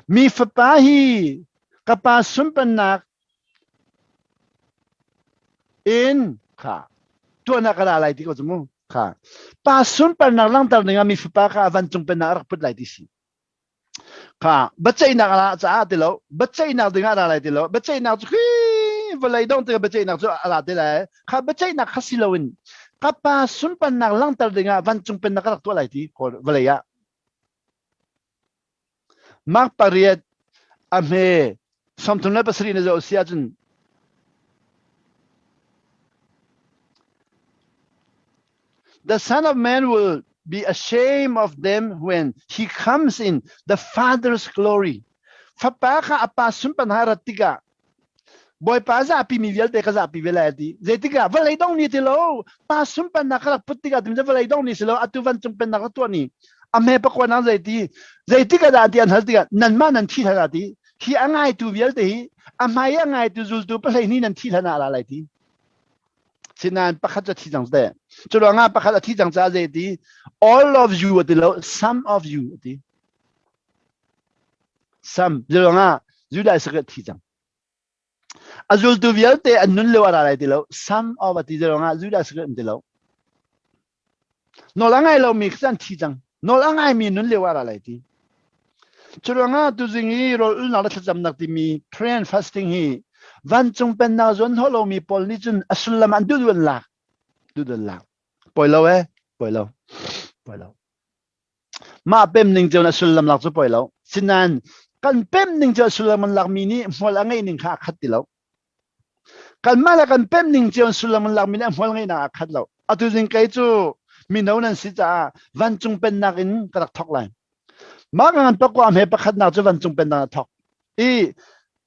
Mi fapa hi ka pa sunpannak in kha tuahnak ka ra lai ti ko cu mu kha pa sunparnak langhter ding ah mi fapa kha vancung pennak a rak put lai ti si. Kha biaceihnak a ra caah ti lo, biaceihnak ding ah a ra lai ti lo, biaceihnak cu khi vawlei dong tikah biaceihnak cu a ra te lai. Kha biaceihnak kha si loin ka pa sunparnak langhter ding ah vancung pennak ka rak tuah lai ti vawlei ah. Mark 8 a hme 37 na zoh si ahcun The Son of Man will be ashamed of them when he comes in the Father's glory. Fapa kha a pa sunpan ha rat tikah Bawipa zapi mi vialte ka zapi ve lai ti. Zeitikah vawlei dong ni ti lo pa sunpannak ka rak put tikah timi vawlei dong ni si lo atu vancung pennak ka tuah ni. A hme pakua nang zeiti zeitik ah dah ti an hal tikah nanmah nan thi hlan ah ti hi a ngaitu vialte hi a hmai a ngaitu zultu pahlei nan thi hlan ah la lai ti. Sinain pakhat cu a thi cang te. Cu ruangah pakhat a thi cang caah zei ti all of you a ti lo some of you a ti. Some cu ruangah Judah Isakariot thi cang. A zultu vialte an nun lio a ra lai ti lo. Some of a ti ruangah Judah Isakariot an ti lo. Nawl a ngai lomi khi an thi cang. Nawl a ngaimi nun lio ah ra lai ti. Cu ruangah tuzing i rawl ulnak le thlacamnak timi prayer and fasting hi vancung pennak zuan hnawh lomi pawl nih cun a sullam an duh duh an lak. Duh duh an lak. Poi lo eh. Poi lo. Poi lo. Mah pem ning cun a sullam lak cu poi lo. Sinain kan pem ning cu a sullam an lakmi nih hmual a ngeih ning kha a khat ti lo. Kanmah le kan pemh ning cio sullam an lakmi nih a hmual ngeihnak aa khat lo. Atu zing kei cu mino nan si caah vancung pennak in ka rak thawk lai. Mah ka ngan pakua hme pakhatnak cu vancung pennak a thawk. I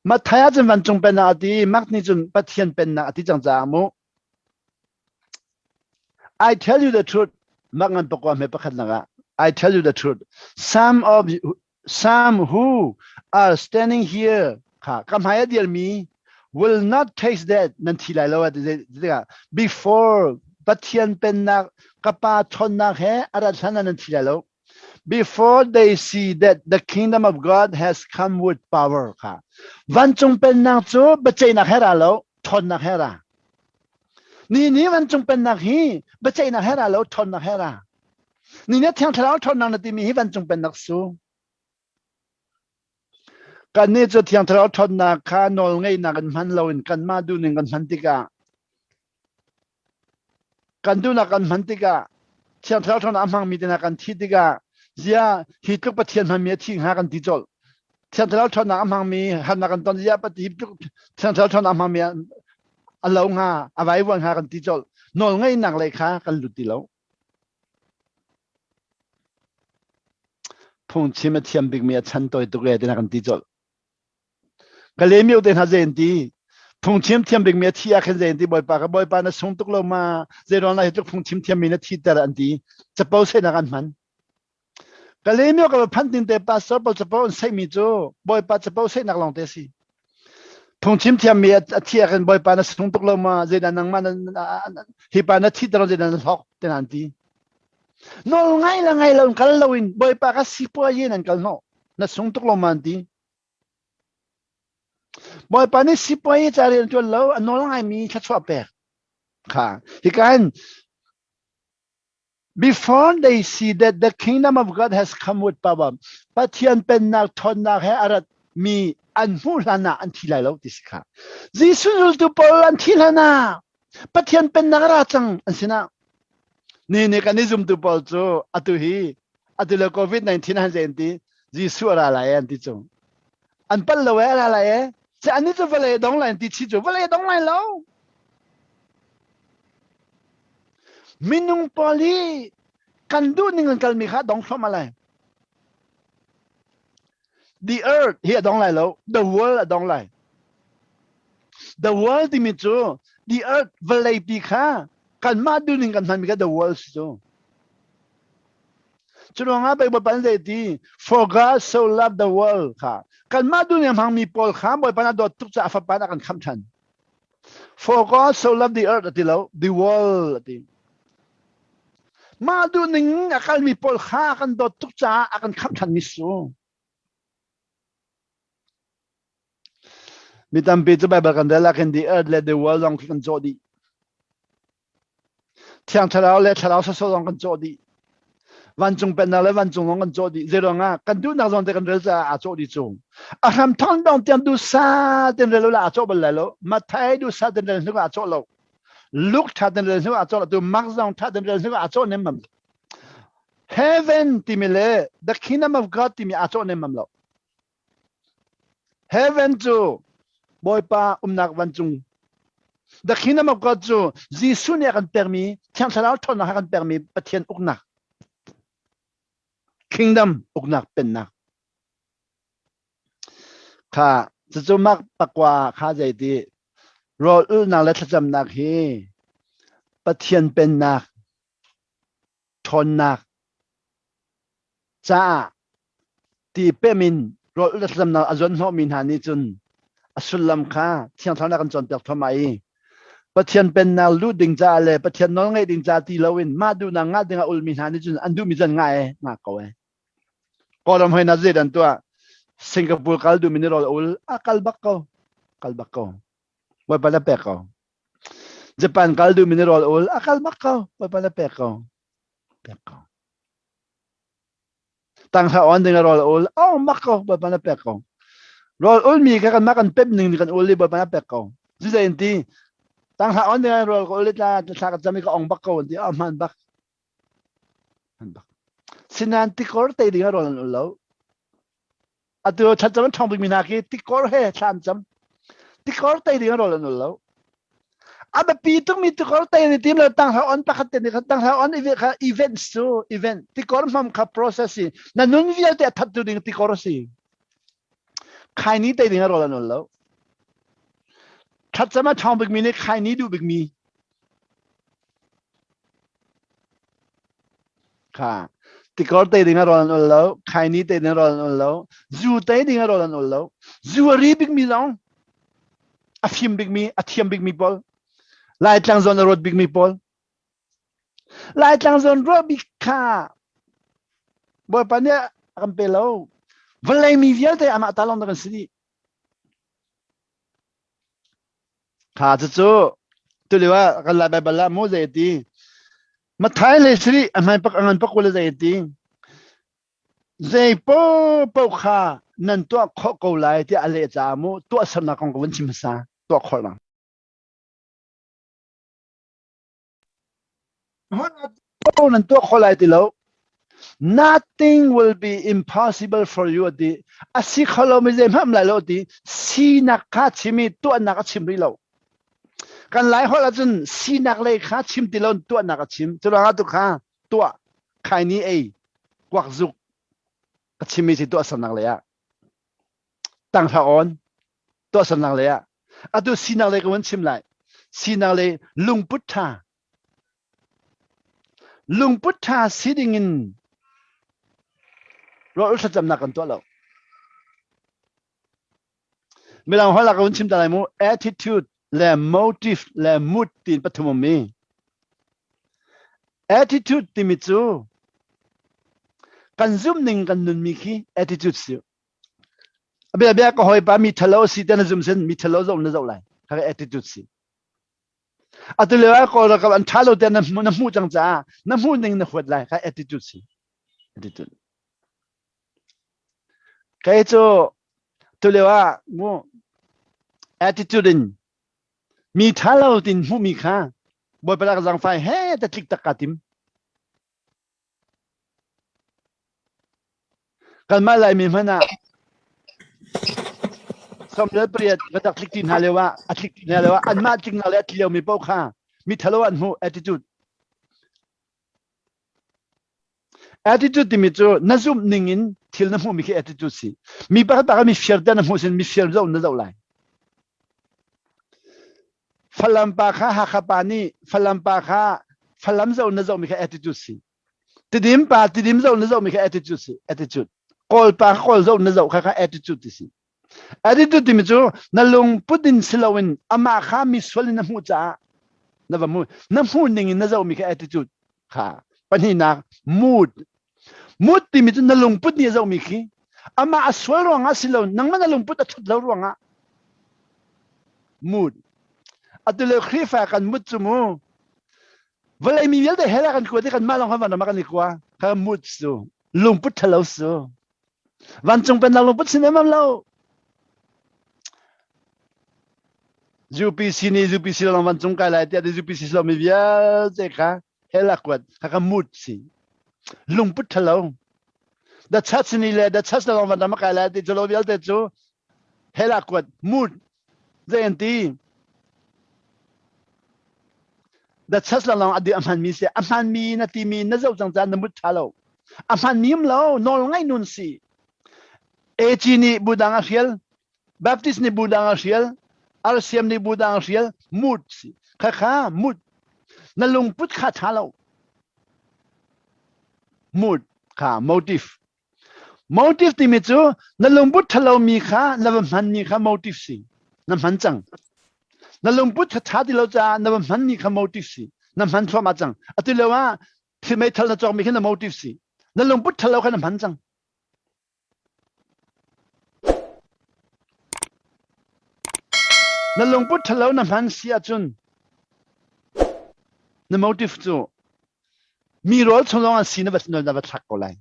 Matthai ah cun vancung pennak a ti, Mark nih cun Pathian pennak a ti cang caah mu. I tell you the truth, Mark ngan pakua hme pakhatnak ah, I tell you the truth, some of some who are standing here kha ka hmai a dirmi will not taste that nan thi lai lo a ti tikah before Pathian pennak ka pa ṭhawnnak he a rat hlan ah nan thi lai lo before they see that the kingdom of God has come with power kha vancung pennak cu biaceihnak he ra lo ṭhawnnak he ra ni ni vancung pennak hi biaceihnak he ra lo ṭhawnnak he ra Ni nih Thiang Thlarau ṭhawnnak na timi hi vancung pennak su. Kannih cu Thiang Thlarau ṭhawnnak kha nawlngeihnak in hman loin kanmah duhning kan hman tikah kan duhnak kan hman tikah Thiang Thlarau ṭhawnnak a hmangmi te hna kan thih tikah zia hi tluk Pathian hmanmi a thi hnga kan ti colh. Thiang Thlarau ṭhawnnak a hmangmi harnak kan ton zia hi tluk Thiang Thlarau ṭhawnnak a hmangmi a lo hnga a vaivuan hnga kan ti colh. Nawlngeihnak lei kha kan lut ti lo. Phungchim a thiam bikmi a chan tawi tuk e tina kan ti colh. Ka lemio te hna zei an ti. Phungchim thiam bikmi a thi ah khin zei an ti Bawipa ka Bawipa na sung tuk lo ma zei ruang lah hi tluk phungchim thiammi na thi ter an ti. Capo sehnak an hman. Ka lemio ka phan tin te pastor pawl capo an seihmi cu Bawipa capo sehnak lawng te a si. Phungchim thiammi a thi ah khin Bawipa na sung tuk lo ma zeidah nangmah hi pa na thi ter zeidah na hlok tina an ti. Nawl ngai le ngai lo in kal lo in Bawipa ka sipuayi nan kal hnawh na sung tuk lo ma an ti. Bawipa nih sipuayi ca rian ṭuan lo a nawl ngaimi thluachuah pek kha hika hin Before they see that the kingdom of God has come with power, Pathian pennak ṭhawnnak he a rat mi an hmuh hlan ah an thi lai lo ti si kha. Jesuh zultu pawl an thi hlan ah Pathian pennak a ra cang an sinah. Ni ni kan i zumtu pawl cu atu hi atu le COVID-19 han zei an ti Jesuh a ra lai an ti cu. An pal lo e a ra lai e. Se an cu vawlei dong lai an ti chi cu vawlei dong lai lo. Minung pawl hi kan duh ning an kalmi kha dong thluahmah lai. The earth hi a dong lai lo, the world a dong lai. The world timi cu the earth vawleipi kha kanmah duh ning kan hmanmi kha the world si cu. Cu ruangah Bawipa nih zei ti for God so loved the world kha kanmah duh ning a hmangmi pawl kha Bawipa nih a dawt tuk caah a fapa nih a kan khamh ṭhan. For God so loved the earth a ti lo, the world a ti. Mah duhning a kalmi pawl kha kan dawt tuk caah a kan khamh ṭhanmi su. Mi tampi cu Bible kan rel ah khin the earth le the world zong khi kan cawh dih. Thiang Thlarau le Thlarau sawsawh zong kan cawh dih. Vancung pennak le vancung zong kan cawh dih. Zeiruang ah kan duhnak zong te kan rel caah aa cawh dih cu. A hram thong dong tiang duhsa ten rel lo aa cawh bal lai lo. Matthai duhsa ten rel hnu aa cawh lo. Luke tha ten rel hnu aa cawh lo. Tu Mark zong tha ten rel hnu aa cawh nem mam. Heaven timi le the kingdom of God timi aa cawh nem mam lo. Heaven cu Bawipa umnak vancung. The kingdom of God cu Jesuh nih a kan pekmi Thiang Thlarau ṭhawnnak a kan pekmi Pathian uknak. Kingdom uknak pennak. Kha cucu mak pakua kha zeiti rawl ulhnak le thlacamnak hi Pathian pennak ṭhawnnak. Caah ti pem in rawl le thlacamnak a zuan hnawhmi hna nih cun a sullam kha Thiang Thlarau kan cawnpiak thluahmah i Pathian pennak luh ding caah le Pathian nawl ngaih ding caah ti loin mah duhnak ngah ding a ulmi hna nih cun an duhmi cu an ngah e ngah ko e. Kawlram hoi na zei dan tuah Singapore kal duhmi nih rawl a ul a kal bak ko kal bak ko Bawipa na pek ko Japan kal duhmi nih rawl a ul a kal bak ko Bawipa na pek ko pek ko Tanghra on ding a rawl a ul oh mak ko Bawipa na pek ko rawl ul mi kha kan mah kan pep ning kan ul i Bawipa na pek ko zizei in ti tanghra on ding a rawl ka ul i tla thla ka cam i ka ong bak ko an ti oh hman bak hman bak sinan tikor te ding a rawl an ul lo Atu thlacam an ṭhawng bikmi hna khi tikor he thla an cam. Tikor tei ding an rawl an ul lo. A biapi tukmi tikor tei ni tim lo tanghra on pakhat te nih kha tanghra on kha events cu event tikor hmam kha process si na nun vialte a thattu ding tikor a si. Khaini tei ding a rawl an ul lo. Thlacam a ṭhawng bikmi nih khaini duh bikmi Kha tikor te ding a rawl an ul lo, khaini te ding a rawl an ul lo, zu te ding a rawl an ul lo. Zu a ri bikmi zong a fim bikmi, a thiam bikmi pawl, Laitlang zawn a ruat bikmi pawl. Laitlang zawn ruah bik kha Bawipa nih a kan pe lo. Vawlei mi vialte amah ta lawng kan si dih. Kha cucu tulio ah kan Lai Baibal ah maw zei a ti? Matthai le sarih a hmai pak a ngan pak le zei a ti? Zei paohpaoh kha nan tuah khawh ko lai tiah a leh caah mu tuahsernak kong ka vun chim hmasa tuah khawh lang. Nan tuah khawh lai ti lo. Nothing will be impossible for you ati. A si kho lo mi zeihmanh lai lo ti. Sinak kha chim i tuahnak a chim rih lo. Kan lai holh ahcun sinak lei kha chim ti lo tuahnak a chim. Cu ruangah tu kha tuah khaini ei kuak zuk a chimmi si tuahsernak lei ah. Tanghra on tuahsernak lei ah. Atu sinak lei ka vun chim lai. Sinak lei lungput ṭha Lungput ṭha si dingin rawl thlacamnak kan tuah lo. Mirang holh ah ka vun chim ta lai mu. Attitude le motive le mood tiin pathum um mi. Attitude timi cu kan zumh ning kan nunmi khi attitude si. A bia bia ka hawipa mi ṭhalo si te na zum sin mi ṭhalo zoh na zoh lai. Kha attitude si. Atu lio ah Kawl ralkap an ṭha lo tiah na na hmuh cang caah na hmuh ning na huat lai kha attitude si. Attitude. Kei cu tu lio ah mu attitude in mi ṭha lo tin hmuhmi kha Bawipa lak zangfai he ta tlik tak kaa tim. Kanmah Laimi hmanh ah 18 ka rak tlik ti hna lio ah a tlik ti hna lio ah anmah tliknak le a tli lomi paoh kha mi thalo an hmuh attitude. Attitude timi cu na zumh ning in thil na hmuhmi khi attitude si. Mi pakhat pakhat mi fir te na hmuh sin mi fir zoh na zoh lai. Falam pa kha Hakha pa nih Falam pa kha Falam zoh na zohmi kha attitude si. Tidim pa Tidim zoh na zohmi kha attitude si. Attitude. Kawl pa kha Kawl zoh na zoh kha kha attitude ti si. Attitude timi cu na lungput in si loin amah kha mi sual in na hmuh caah na va hmu. Na hmuh ning in na zohmi kha attitude kha. Pahnihnak mood. Mood timi cu na lungput nih a zohmi khi amah a sual ruangah si lo nangmah na lungput a ṭhat lo ruangah mood. Atu le Khrihfa kan mood cu mu vawlei mi vialte hell ah kan kua ti kanmah lawng kha van ram ah kan i kua kha mood cu lungput ṭhalo cu vancung pennak lungput sin emam lo UPC nih UPC lawng vancung kai lai tiah UPC lo mi vialte kha hell ah kuat kha ka mood si lungput ṭhalo the church ni le the church lawng van ram ah kai lai ti cu lo vialte cu hell ah kuat mood zei an ti the church lawng a a hmanmi si a hmanmi na timi na zoh cang caan na mut ṭha lo a hmanmi um lo nawl ngaih nun si AG nih budang a hrial Baptist nih budang a hrial RCM nih budang a hrial mood si kha kha mood na lungput kha ṭha lo mood kha motive. Motive timi cu na lungput ṭhalomi kha na va hmanmi kha motive si. Na hman cang. Na lungput kha ṭha ti lo caah na va hmanmi kha motive si. Na hman thluahmah cang. Atu lio ah thil meithal na cawkmi khi na motive si. Na lungput ṭhalo kha na hman cang. Na lungput ṭhalo na hman si ahcun na motive cu mi rawl chung zong ah si na va na va thlak ko lai.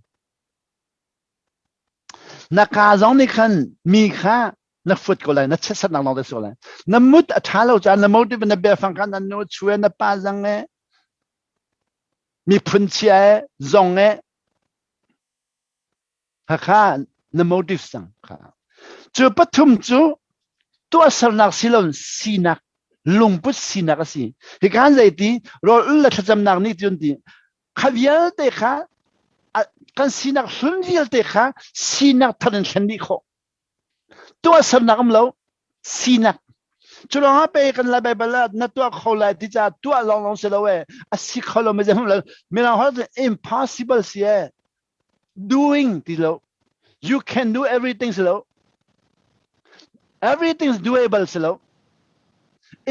Na kaa zong nih khan mi kha na fut ko lai, na chiatsernak lawng te si ko lai. Na mut a ṭha lo caah na motive na biafang kha na nu chue na pa zang e miphun chia e zong e Khakha na motive sang kha. Cu pathum cu tuahsernak silon sinak lungput sinak a si. Hi kan zei ti rawl ul le thlacamnak nih cun ti kha vialte kha kan sinak hlun vialte kha sinak thar in thlen dih khawh. Tuahsernak um lo sinak cu lawng ah pe kan lai Bible ah na tuah kho lai ti caah tuah lawng lawng si lo e a si kho lo mi zei lo mirang holh impossible si e doing ti lo you can do everything si lo everything is doable si lo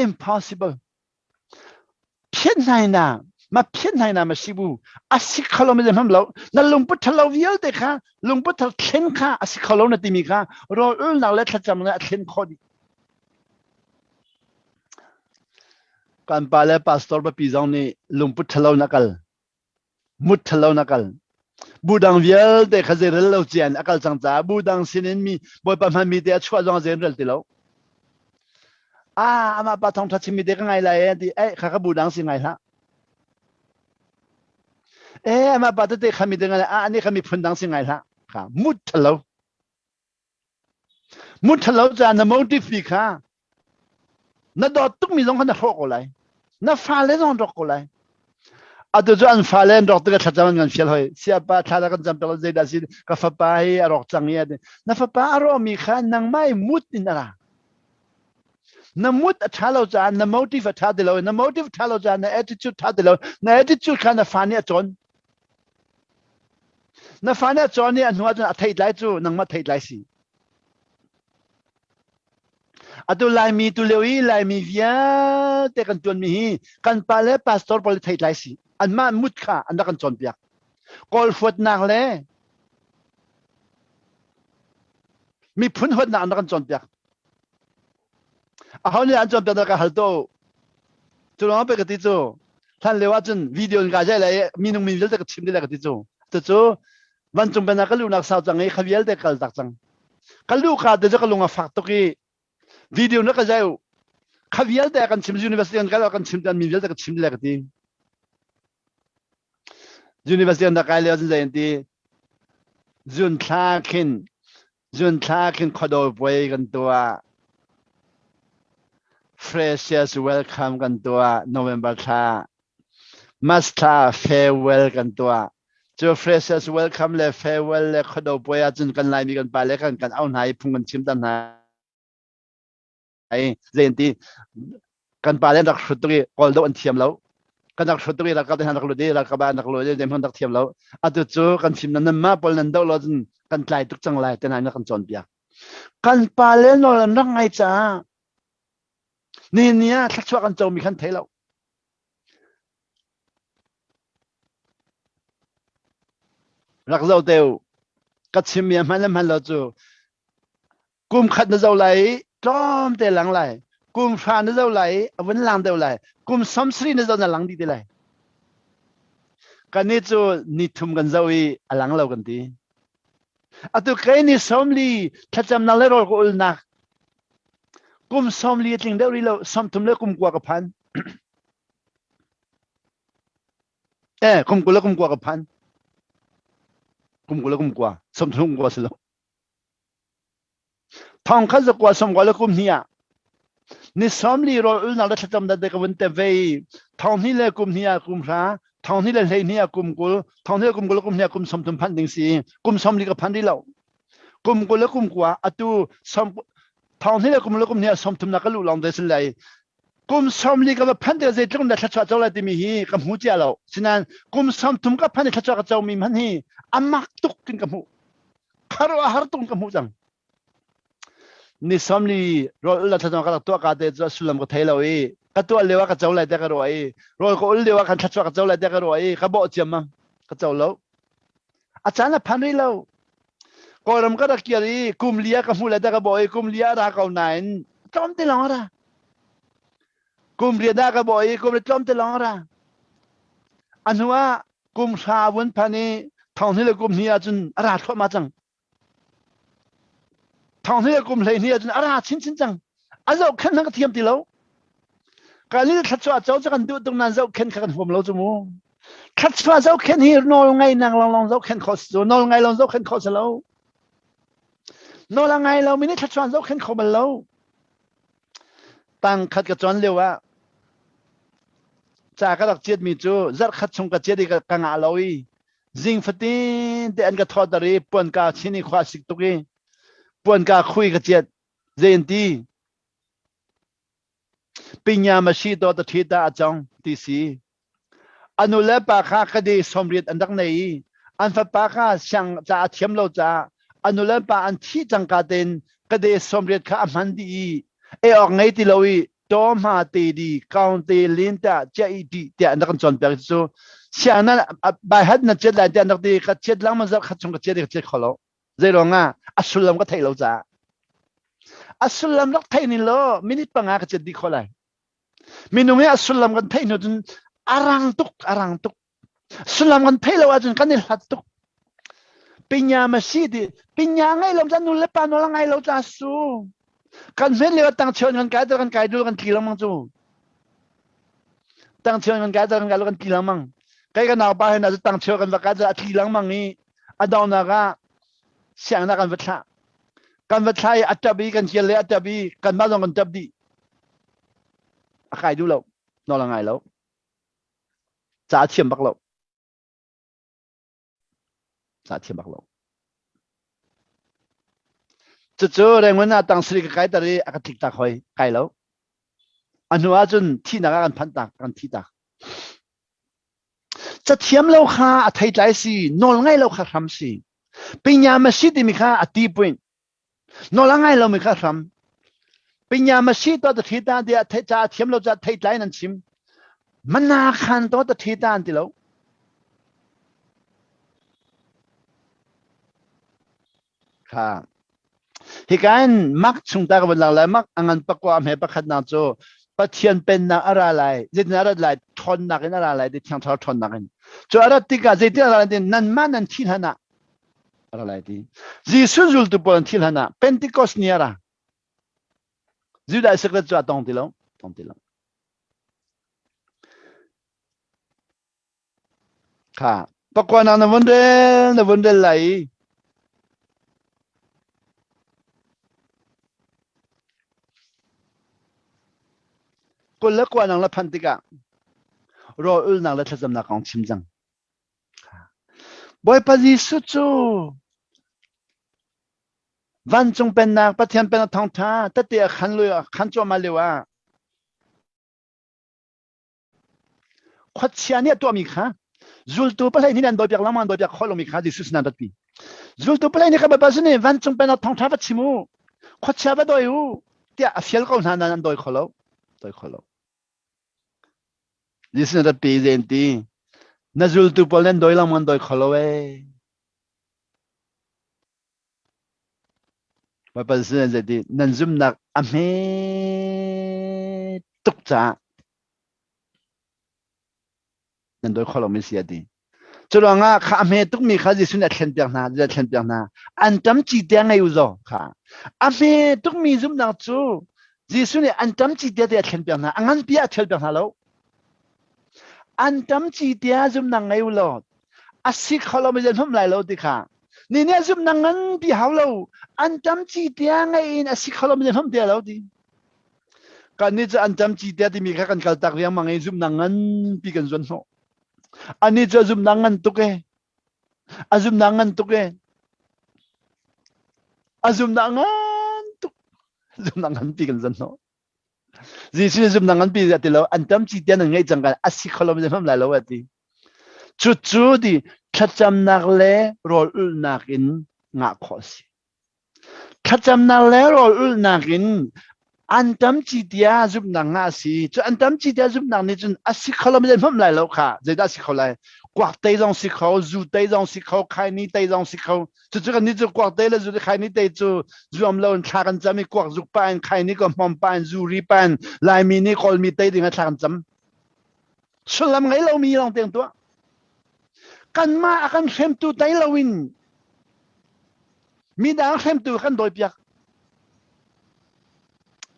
impossible phiat hnai na ma phiat hnai na ma sibu a si kho lo mi zei lo na lungput thalo vialte kha lungput thar thlen kha a si kho lo na timi kha rawl ulnak le thlacam le a thlen khawh dih kan pa le pastor papi zong nih lungput thalo na kal mut ṭhalo na kal. Bu dang vialte kha zeirel lo cian a kal cang caah bu dang sinin mi Bawipa hmanmi te a chuah zong zeirel ti lo. Ah, amah pa thawngṭha chimmi te ka ngai lai e ti eh kha ka bu dang si ngai hlah. Eh amah pa tete kha mi te ngai lai ah ani kha miphun dang si ngai hlah. Kha mut ṭhalo. Mut ṭhalo caah na motive mi kha na dawt tukmi zong kha na hrawh ko lai. Na fale zong an rawk ko lai. Atu cu an fale an rawk tikah thlacam an kan fial hoi. Siapa thla dah kan cam pek lo zeidah si ka fapa hi a rawk cang i ati. Na fapa a rawhmi kha nangmah i mut in a ra. Na mut a ṭha lo caah na motive a ṭha ti lo. Na motive ṭha lo caah na attitude ṭha ti lo. Na attitude kha na fa nih a cawn. Na fa nih a cawn i a hnu ahcun a theih lai cu nangmah theih lai si. Atu Laimi tu lio i Laimi vialte kan tuanmi hi kan pa le pastor pawl theih lai si. Anmah mut kha an rak kan cawnpiak. Kawl huatnak le miphun huatnak an rak kan cawnpiak. Aho nih an cawnpiak dah ka hal to. Cu lawng pe ka ti cu. Hlan lio ahcun video in ka zai lai i minung min vialte ka chim dih lai ka ti cu. Cucu vancung pennak ka luhnak sau cang i kha vialte kal tak cang. Ka luh ka te cu ka lung a fak tuk i video na ka zai u. Kha vialte kan chim university kan kal kan chim tan mi vialte ka chim dih lai ka ti. University an rak kai lio cun zei an ti. Zun thla khin Zun thla khin khuadawr puai kan tuah. Freshers welcome kan tuah November thla. Mas thla farewell kan tuah. Cu freshers welcome le farewell le khuadawr puai ahcun kan Laimi kan pa le kan kan au hna i phung kan chim ter hna. Ai zei an ti kan pa le an rak hrut tuk i kawl doh an thiam lo kan rak hrut tuk i ralkap te hna rak lut i ralkap ah an rak lut i zeihmanh rak thiam lo atu cu kan fim nan mah pawl nan doh lo cun kan tlai tuk cang lai te hna in kan cawnpiak kan pa le nawl an rak ngai caah nihin ni ah thluachuah kan comi khan thei lo rak zoh te u ka chimmi a hman le hman lo cu Kum khat na zoh lai i tlawmte lang lai. Kum hra na zoh lai i a vun lang deuh lai. Kum 70 na zoh na lang dih te lai. Kannih cu ni thum kan zoh i a lang lo kan ti. Atu kei ni 40 thlacamnak le rawl ka ulnak kum 40 a tling deuh rih lo 30 le kum kua ka phan. Eh, kum 20 le kum kua ka phan. Kum 20 le kum kua, 30 kum kua si lo. Thong khat zakua sawmkua le kum hnih ah ni 40 rawl ulnak le thlacam dat ka vun tep ve i thong hnih le kum hnih ah kum hra thong hnih le hlei hnih ah kum 20 thong hnih le kum 20 le kum hnih ah kum 30 phanh ding si kum 40 ka phan rih lo kum 20 le kum kua atu som thong hnih le kum le kum hnih ah 30 na ka luh lawng te sin lai kum 40 ka va phanh te zeitluk na thluachuah co lai timi hi ka hmu cia lo sinain kum 30 ka phanh i thluachuah ka co mi hmanh hi amak tuk kin ka hmuh. Kharuah har tung ka hmuh cang. Ni 40 rawl ul la thlacam ka rak tuah ka te cu sullam ka thei lo i ka tuah lio ah ka co lai te ka ruah i rawl ka ul lio ah khan thluachuah ka co lai te ka ruah i ka bawh ciam mang ka co lo. A caan a phan rih lo. Kawlram ka rak kir i kum li ah ka hmuh lai te ka bawh i kum li ah a ra ko nain tlawm te lawng a ra. Kum riat ah ka bawh i kum tlawm te lawng a ra. A hnu ah kum hra vun phan i thong hnih le kum hnih ahcun a ra thluahmah cang. Thong hnih le kum 12 ahcun a ra chinchin cang. A zohkhenh hmanh ka thiam ti lo. Kan i thluachuah co cu kan duh tuk nain zohkhenh kha kan huam lo cu mu. Thluachuah zohkhenh hi nawl ngai nang lawnglawng zohkhenh khawh si cu. Nawl ngai lawng zohkhenh khawh si lo. Nawl a ngai lo mi nih thluachuah zohkhenh kho bal lo. Tang khat ka cawn lio ah ca ka rak ciatmi cu zarh khat chung ka ciat i ka ngah lo i zing fatin te an ka thawter i puan ka chin i khua sik tuk i puan ka khui ka ciat zei an ti pinya ma shi to ta thi ta a cong ti si A nu le pa kha kade 80 an rak nei i an fapa kha siang ca a thiam lo caah a nu le pa an thih cangka tein kade 80 kha a hman dih i ei awk ngei ti lo i taw hma te di kaung te lin tiah chiah i dih tiah an rak kan cawnpiak cu siang na bai hat na chiat lai tiah an rak ti ka chiat lengmang zarh khat chung ka chiat i ka chiat kho lo zei ruangah a sullam ka theih lo caah a sullam rak theih ning law minute panga ka chiat dih kho lai Minung hi a sullam kan theih hnu cun a rang tuk, a rang tuk. Sullam kan theih lo ahcun kan i hlat tuk. Pinya ma si ti, pinya ngai lo ca nu le pa nawl ngai lo ca su. Kan hmet lio tang chion kan kai kan kai dul kan tli lengmang cu. Tang chion kan kai kan kai kan tli lengmang. Kai ka nau pa he na tang chio kan va kai a tli lengmang i a dongnak ah siangnak kan va thlah. Kan va thlah i a tap i kan kial le a tap i kanmah zong kan tap dih. A kai duh lo. Nawl a ngai lo. Ca a thiam bak lo. Ca a thiam bak lo. Cucu Rangoon ah tang sari ka kai tar i a ka tlik tak hoi. Kai lo. A hnu ahcun thihnak ah kan phanh tak, kan thi tak. Cathiam lo kha a theitlai si, nawl ngai lo kha hram si. Pinya ma si timi kha a ti point. Nawl a ngai lomi kha hram. Pinya ma si to ta thi ta tiah the ca thiam lo ca theitlai nan chim. Mana khan to ta thi ta an ti lo. Kha. Hika in mak chung ta ka van lang lai mak angan pakwa hme pakhat nak cu Pathian pennak a ra lai zeitin a rat lai ṭhawnnak in a ra lai ti thiang thlarau ṭhawnnak in cu a rat tikah zeitin a ra lai ti nanmah nan thi hlan ah a ra lai ti Jesuh zultu pawl an thil hlan ah Pentecost ni a ra Judah Isakret cu a tong ti lo tong ti lo kha pakua nak na vun rel na vun rel lai i 29 nang la phan tikah rawl ulnak le thlacamnak kong chim cang Bawipa Jesuh cu vancung pennak Pathian pennak thawngṭha tete a khan lio a khan cuahmah lio ah khuachia nih a tuahmi kha zultu pahlei nih an dawipiak lengmang dawipiak khawh lomi kha Jesuh sin an ratpi. Zultu pahlei nih kha Bawipa sin nih vancung pennak thawngṭha va chim u, khuachia va dawi u tiah a fial ko hna nain an dawi kho lo. Dawi kho lo. Jesuh nih ratpi zei an ti na zultu pawl nan dawi lengmang an dawi kho lo ee. Bawipa sin an zei ti nan zumnak a hme tuk caah nan dawi kho lomi si a ti. Cu ruangah kha a hme tukmi kha Jesuh nih a thlenpiak hna, a thlenpiak hna. An ṭam ci te ngei u zaw kha. A hme tukmi zumhnak cu Jesuh nih an ṭam ci te te a thlenpiak hna. A nganpi ah a ṭhialpiak hna lo. An ṭam ci te ah zumhnak ngei u law a si kho lo mi zeihmanh lai lo ti kha. Ni nih zumhnak nganpi hau lo. An ṭam ci te ngei in a si kho lo mi zeihmanh te lo ti. Kan nih cu an ṭam ci te timi kha kan kal tak riangmang i zumhnak nganpi kan zuan hnawh. Anih cu a zumhnak ngan tuk e. A zumhnak ngan tuk e. A zumhnak ngan tuk. Zumhnak nganpi kan zan hnawh. Jesuh nih zumhnak nganpi a ti lo. An tam ci tian an ngeih cang kan a si kho lo mi hmam lai lo a ti. Cucu ti thlacamnak le rawl ulhnak in. Ngah khawh a si. Thlacamnak le rawl ulhnak in antam ci tia zumhnak ngah a si. Cu antam ci tia zumhnak nih cun a si kho lo mi hmam lai lo kha. Zeidah a si kho lai? Kuak tei zong si kho, zu tei zong si kho, khaini tei zong si kho. Cucu kan nih cu kuak tei le zu le khaini tei cu zuam lo in thla kan cam i kuak zuk pa in khaini ko hmom pa in zu ri pa in Laimi nih Kawlmi tei ding ah thla kan cam. Sullam ngei lomi lawng te tuah. Kanmah a kan hremtu tei loin midang hremtu kan dawipiak.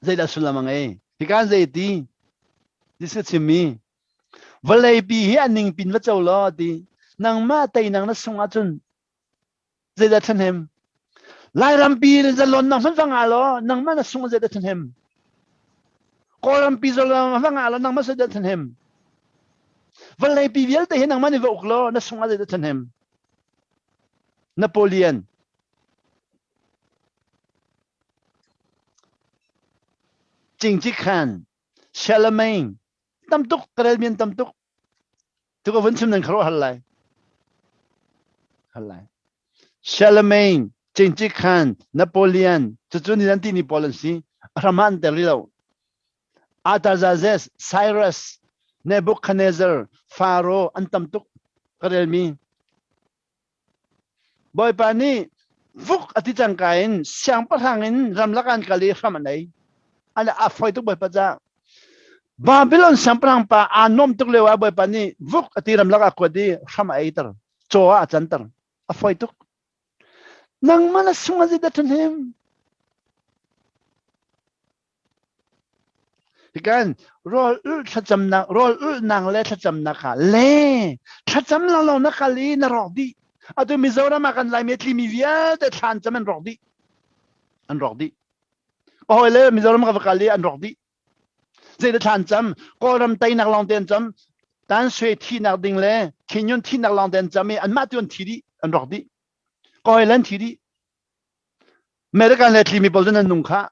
Zeidah sullam a ngei? Hika zei ti? Jesuh chimmi vawleipi hi a ningpin va co law ti nangmah teinak na sung ahcun zeidah ṭhahnem? Lairampi zalonnak hmanh va ngah law nangmah na sung zeidah ṭhahnem? Kawlrampi zalonnak va ngah law nangmah zeidah ṭhahnem? Vawleipi vialte hi nangmah nih va uk law na sung ah zeidah ṭhahnem? Napoleon Cingcik Khan Charlemagne tam tuk ka rel mian tam tuk Tu ka vun chim nan kharuah hal lai. Hal lai. Charlemagne, Genghis Khan, Napoleon, cucu ni nan ti ni pawl an si. A hram ah an tel rih lo. Artaxerxes, Cyrus, Nebuchadnezzar, Pharaoh an tam tuk ka relmi. Bawipa nih vuk a ti cangka in siangpahrang in ramlak an kal i hram an ei. An a foi tuk Bawipa ca. Babylon siangpahrang pa aa nuam tuk lio ah Bawipa nih vuk a ti ramlak a kuat i hram a eiter. Caw ah a canter. A foi tuk. Nangmah na sung a zit a ṭhahnem. Hikan rawl ulh thlacamnak rawl ulhnak le thlacamnak kha le thlacam lawnglawng na kal i na rawk dih. Atu Mizoram ah kan Laimi a tlimi vialte thlan cam an rawk dih. An rawk dih. Ka hawi le Mizoram ka va kal i an rawk dih. Zeidah thlan cam? Kawlram teinak lawng te an cam. Tan sui thihnak ding le Khin thihnak lawng te an cam i anmah tu an thi dih, an rawk dih. Ka hawi le an thi dih. American le tlimi pawl cu nan nung khah.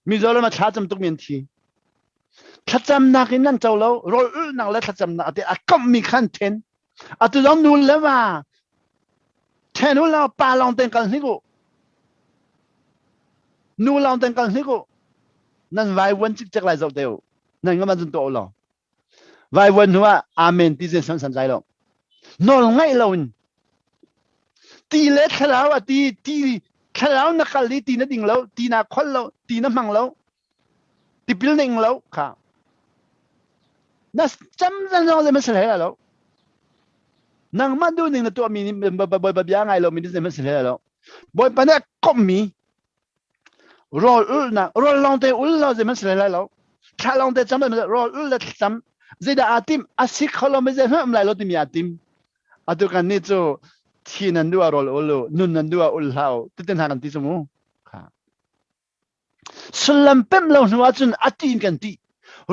Mizoram ah thla cam tukmi an thi. Thlacamnak in nan co lo, rawl ulhnak le thlacamnak ate a komhmi khan then. Atu zong nu le va then u law pa lawng ten kal hnik u. Nu lawng ten kal hnik u. Nan vai vuan cikcek lai zoh te u. Nan ngam ahcun tuah u law. Vaivuan hnu ah amen ti zen san san lai lo. Nawl ngaih lo in ti le thlarau a ti ti thlarau na kal i ti na ding lo ti na khol lo ti na hmang lo tipil na ing lo kha na cam zan zong zeihmanh si hlei lo nangmah duh ning na tuahmi nih bawipa bia ngai lomi nih zeihmanh si hlei lo bawipa nih a komhmi Rawl ulhnak rawl lawngte ul lo zeihmanh si lai lo. Thla lawngte cam rawl ul le thlacam zeidah aa tim a si kho lo mi zeihmanh um lai lo timi aa tim. Atu kan nih cu thi nan duh ah rawl ul u nun nan duh ah ul hlah u titin hna kan ti cu mu. Sullam pemh lo hnu ahcun a ti in kan ti.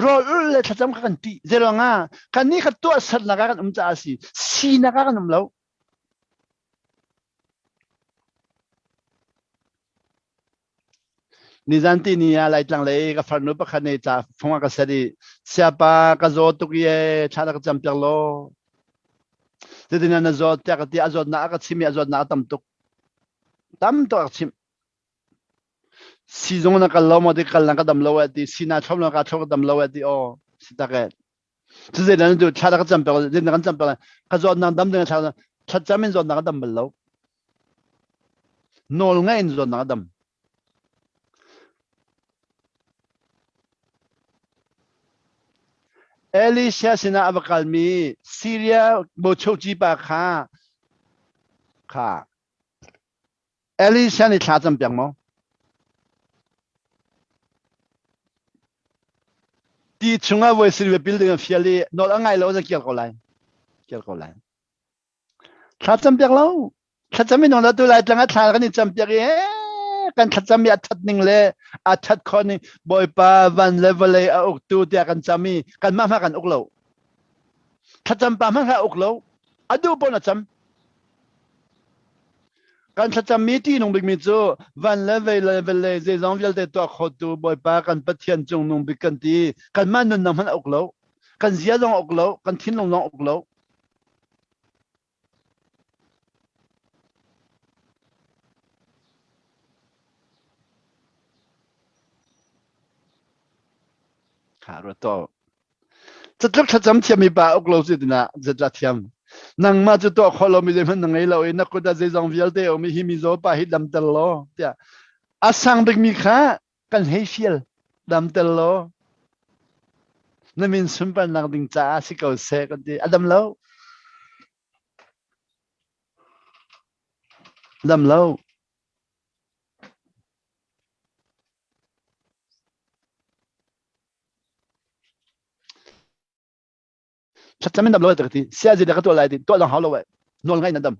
Rawl ul le thlacam kha kan ti. Zeiruangah kan nih kha tuahsernak ah kan um caah a si. Sinak ah kan um lo. Nizan tihni ah Laitlang lei ka farnu pakhat nih ca fung a ka set i siapa ka zaw tuk i ee thla na ka cam piak law. Cutin na zawt tiah ka ti a zawtnak a ka chim i a zawtnak a tam tuk. Tam tuk a ka chimh. Siizung na kal lo maw ti kal na ka dam lo eh ti si na thlop na ka thlop ka dam lo eh ti aw si tak eh. Cuze nan cu thla ka cam pek zin kan cam pek ka zawtnak dam ding thla thlacam in zawtnak a dam bal lo. Nawl ngai in zawtnak a dam. Elisha sinah a va kalmi Syria bochoci pa kha kha Elisha nih thla cam piak maw? Ti chungah voi siri pil ding a fial i nawl a ngai lo za kial ko lai. Kial ko lai. Thla cam piak lo. Thlacam in nong tu lai tlang a thla kan i cam piak i kan thlacam i a that ning le a that khawh ning Bawipa van le vawlei a uktu tiah kan cam i kanmah hma kan uk lo. Thlacam pa hmanh a uk lo. A duh pawn a cam. Kan thlacammi ṭihnung bikmi cu van le vei le vawlei zeizong vialte tuah khotu Bawipa kan Pathian cungnung bik kan ti. Kanmah nunnak hmanh a uk lo. Kan zia zong a uk lo. Kan thinlung zong a uk lo. Kha ruat to. Catluk thlacam thiam mi pa uk lo si tina zatla thiam. Nangmah cu tuah khawh lomi zeihmanh na ngei lo i na kut ah zeizong vialte a um i hi mizaw pa hi damter law tiah a sang bikmi kha kan hei fial damter law na min sunparnak ding caah si ko seh kan ti a dam lo dam lo Thlacam in dam lo ka ti. Sia zeidah ka tuah lai ti tuah lawng hau lo eh. Nawl ngai na dam.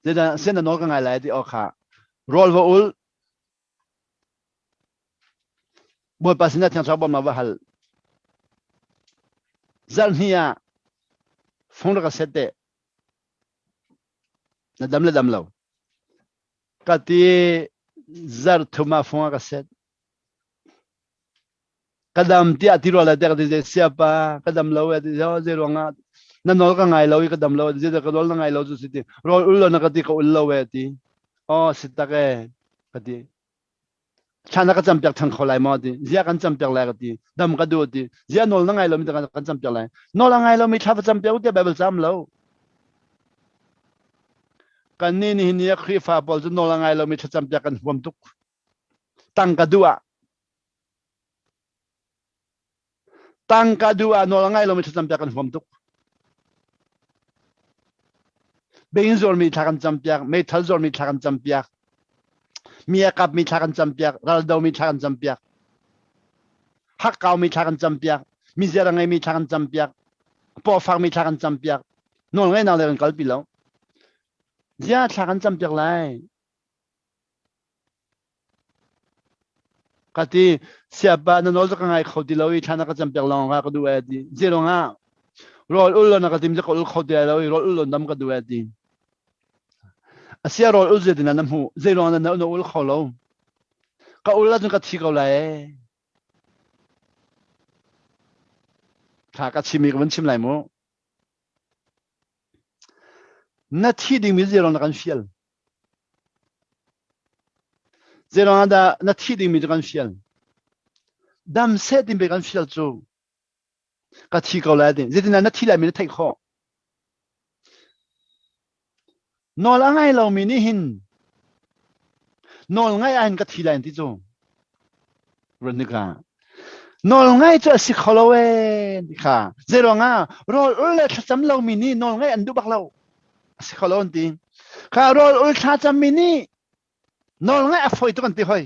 Zeidah sia na nawl ka ngai lai ti aw kha. Rawl va ul. Bawipa sinah thiang thlarau bawmnak va hal. Zarh hnih ah fung rak ka set te. Na dam le dam lo. Ka ti zarh thum ah fung ah ka set. Ka dam tiah ti rua lai te ka ti zei siapa ka dam lo e ti zei ruangah na nawl ka ngai lo i ka dam lo zei ka nawl na ngai lo cu si ti rawl ul lo na ka ti ka ul lo e ti oh si tak e ka ti thla na ka cam piak than kho lai maw ti zia kan cam piak lai ka ti dam ka duh ti zia nawl na ngai lo mi kan cam piak lai nawl a ngai lo mi thla va cam piak tiah Bible cam lo kan ni nihin ni a Khrihfa pawl cu nawl a ngai lo mi thlacam piak kan huam tuk tangka duh ah tangka duh ah nawl a ngai lomi thlacam piak kan huam tuk bein zuarmi thla kan cam piak meithal zuarmi thla kan cam piak mi a kapmi thla kan cam piak raldomi thla kan cam piak hakkaumi thla kan cam piak mi ziar a ngeimi thla kan cam piak pawfakmi thla kan cam piak nawl ngeihnak le kan kalpi lo zia thla kan cam piak lai Ka ti, siapa na nawl cu ka ngai kho ti lo i thla na ka campiak lawng ka duh ee ti. Zei ah rawl ul lo na ka tim cu ka ul kho ti lai lo i rawl ul lo dam ka duh ee ti. A sia rawl ul zei na hmuh, zei ruang na na ul kho lo. Ka ul ahcun ka thi ko lai ee. Kha ka chim i ka van chim lai mu. Na thi dingmi zei ruang na kan fial. Zeiruang ah dah na thih dingmi cu kan fial? Dam seh timi kan fial cu ka thi ko lai ti. Zeitindah na thi laimi na theih khawh? Nawl a ngai lomi nih hin nawl ngai ah hin ka thi lai an ti cu. Ruat Nawl ngai cu a si kho lo ee ti kha. Zeiruang ah rawl ul le thlacam lomi nih nawl ngai an duh bak lo. A si kho lo an ti. Kha rawl ul thlacam mi nih nawl ngai a fawi tuk an ti hoi.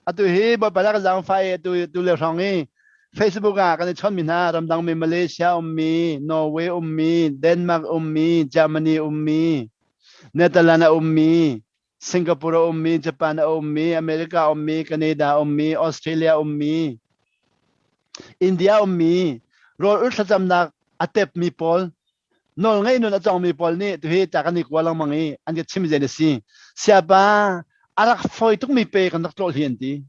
Atu hi Bawipa la ka zaangfah i atu tu le hrawng i Facebook ah kan i chawnmi hna ramdang mi Malaysia ummi, Norway ummi, Denmark ummi, Germany ummi, Netherlands a ummi, Singapore a ummi, Japan a ummi, America a ummi, Canada a ummi, Australia a ummi, India a ummi, rawl ul thlacamnak a tepmi pawl, nawl ngei nun a cawngmi pawl nih tuhi ta kan i kua lengmang i an ka chim zen a si. Siapa a rak fawi tukmi pe kan rak tlawh hi an ti.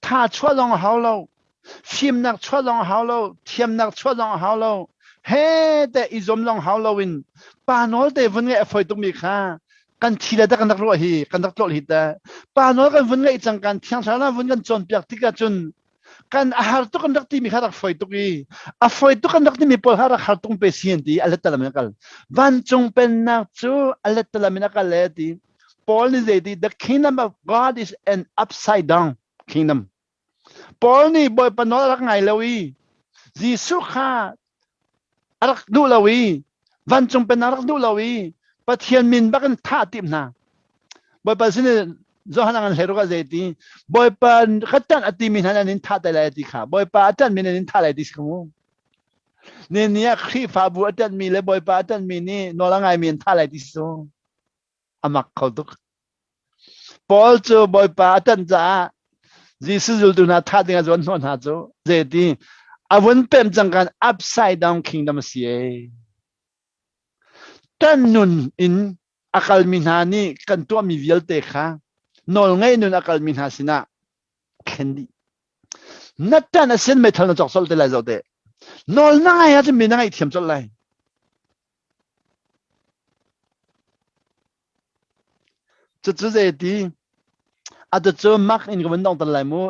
Tha chuah zong a hau lo. Fimnak chuah zong a hau lo. Thiamnak chuah zong a hau lo. He te i zuam zong hau lo in pa nawl te vun ngeih a fawi tukmi kha kan thi le tak kan rak ruah hi kan rak tlawlh hi ta pa nawl kan vun ngeih cang kan thiang thlarau vun kan cawnpiak tikah cun kan a har tuk kan rak timi kha rak fawi tuk i a fawi tuk kan rak timi pawl kha rak har tung pe si an ti a let talam in a kal vancung pennak cu a let talam in a kal e ti Paul nih zei ti the kingdom of God is an upside down kingdom. Paul nih Bawipa nawl a rak ngai lo i Jesuh kha a rak duh lo i vancung pennak rak duh lo i Pathian min bak in thah tim hna. Bawipa sin in Johan an hlei ruk a zei ti Bawipa ka ṭanh a timi hna nan in thah te lai ti kha Bawipa a ṭanh mi nan in thah lai ti si mu. Ni ni ah Khrihfabu a ṭanhmi le Bawipa a ṭanhmi nih nawl a ngaimi an thah lai ti si cu. A mak kho tuk. Paul cu Bawipa a ṭanh caah Jesuh zultu hna thah ding a zuan hnawh hna cu zeiti a vun pem cang kan upside down kingdom a si ee. Ṭan nun in a kalmi hna nih kan tuahmi vialte kha nawlngeih nun a kalmi hna sinah thlen dih. Na ṭan a sin meithal na cawk colh te lai zoh te. Nawl na ngai ahcun mi na ngaihthiam colh lai. Cucu zeiti? Atu cu mak in ka vun dongter lai mu.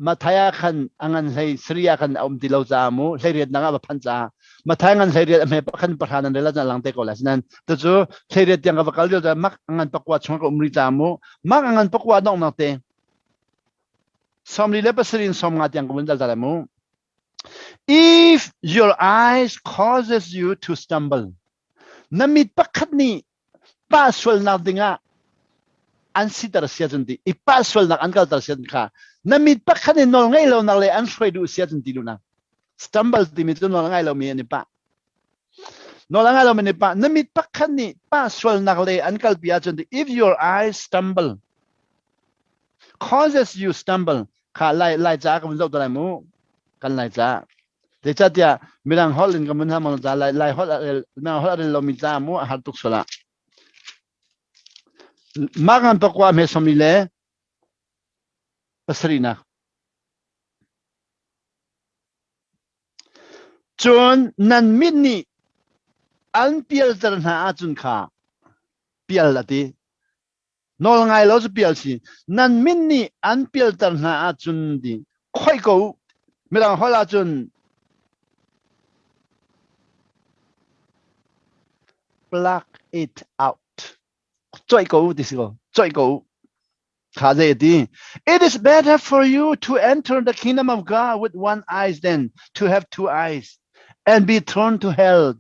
Mathai ah khan a ngan hlei sari ah khan a um ti lo caah mu hleiriat nak ah va phanh caah Mathai ngan hleiriat a hme pakhan pahra nan rel ah lang te ko lai sinan tucu hleiriat tiang ka va kal lio caah mak a ngan pakua chung ka um ri caah mu mak a ngan pakua donghnak te 47 in 50 tiang ka vun dal ta lai mu If your eyes causes you to stumble na mit pakhat nih pa sualnak dingah an siter sia cun ti i pa sualnak an kalter sia cun kha na mit pakhat in nawl ngeih lonak le an hruai duh sia cun ti duhnak stumble timi cu nawl ngai lomi an i pah nawl ngai lomi an i pah na mit pakhat nih pa sualnak le an kalpi ahcun ti if your eyes stumble causes you stumble kha lai lai ca ka vun zoh ta lai mu kan lai ca Zeicahtiah Mirang holh in ka mun hna ca lai lai holh Mirang holh a rel lomi ca mu a har tuk sual ah. Mah ngan pakua hme somli le pasarihnak. Cun nan mit nih an pialter hna ahcun kha pial a ti. Nawl ngai lo cu pial si. Nan min nih an pialter hna ahcun ti khoih ko u. Mirang holh ahcun pluck it out. Coih ko u ti si ko. Coih ko u. Kha zei a ti? It is better for you to enter the kingdom of God with one eye than to have two eyes and be thrown to hell.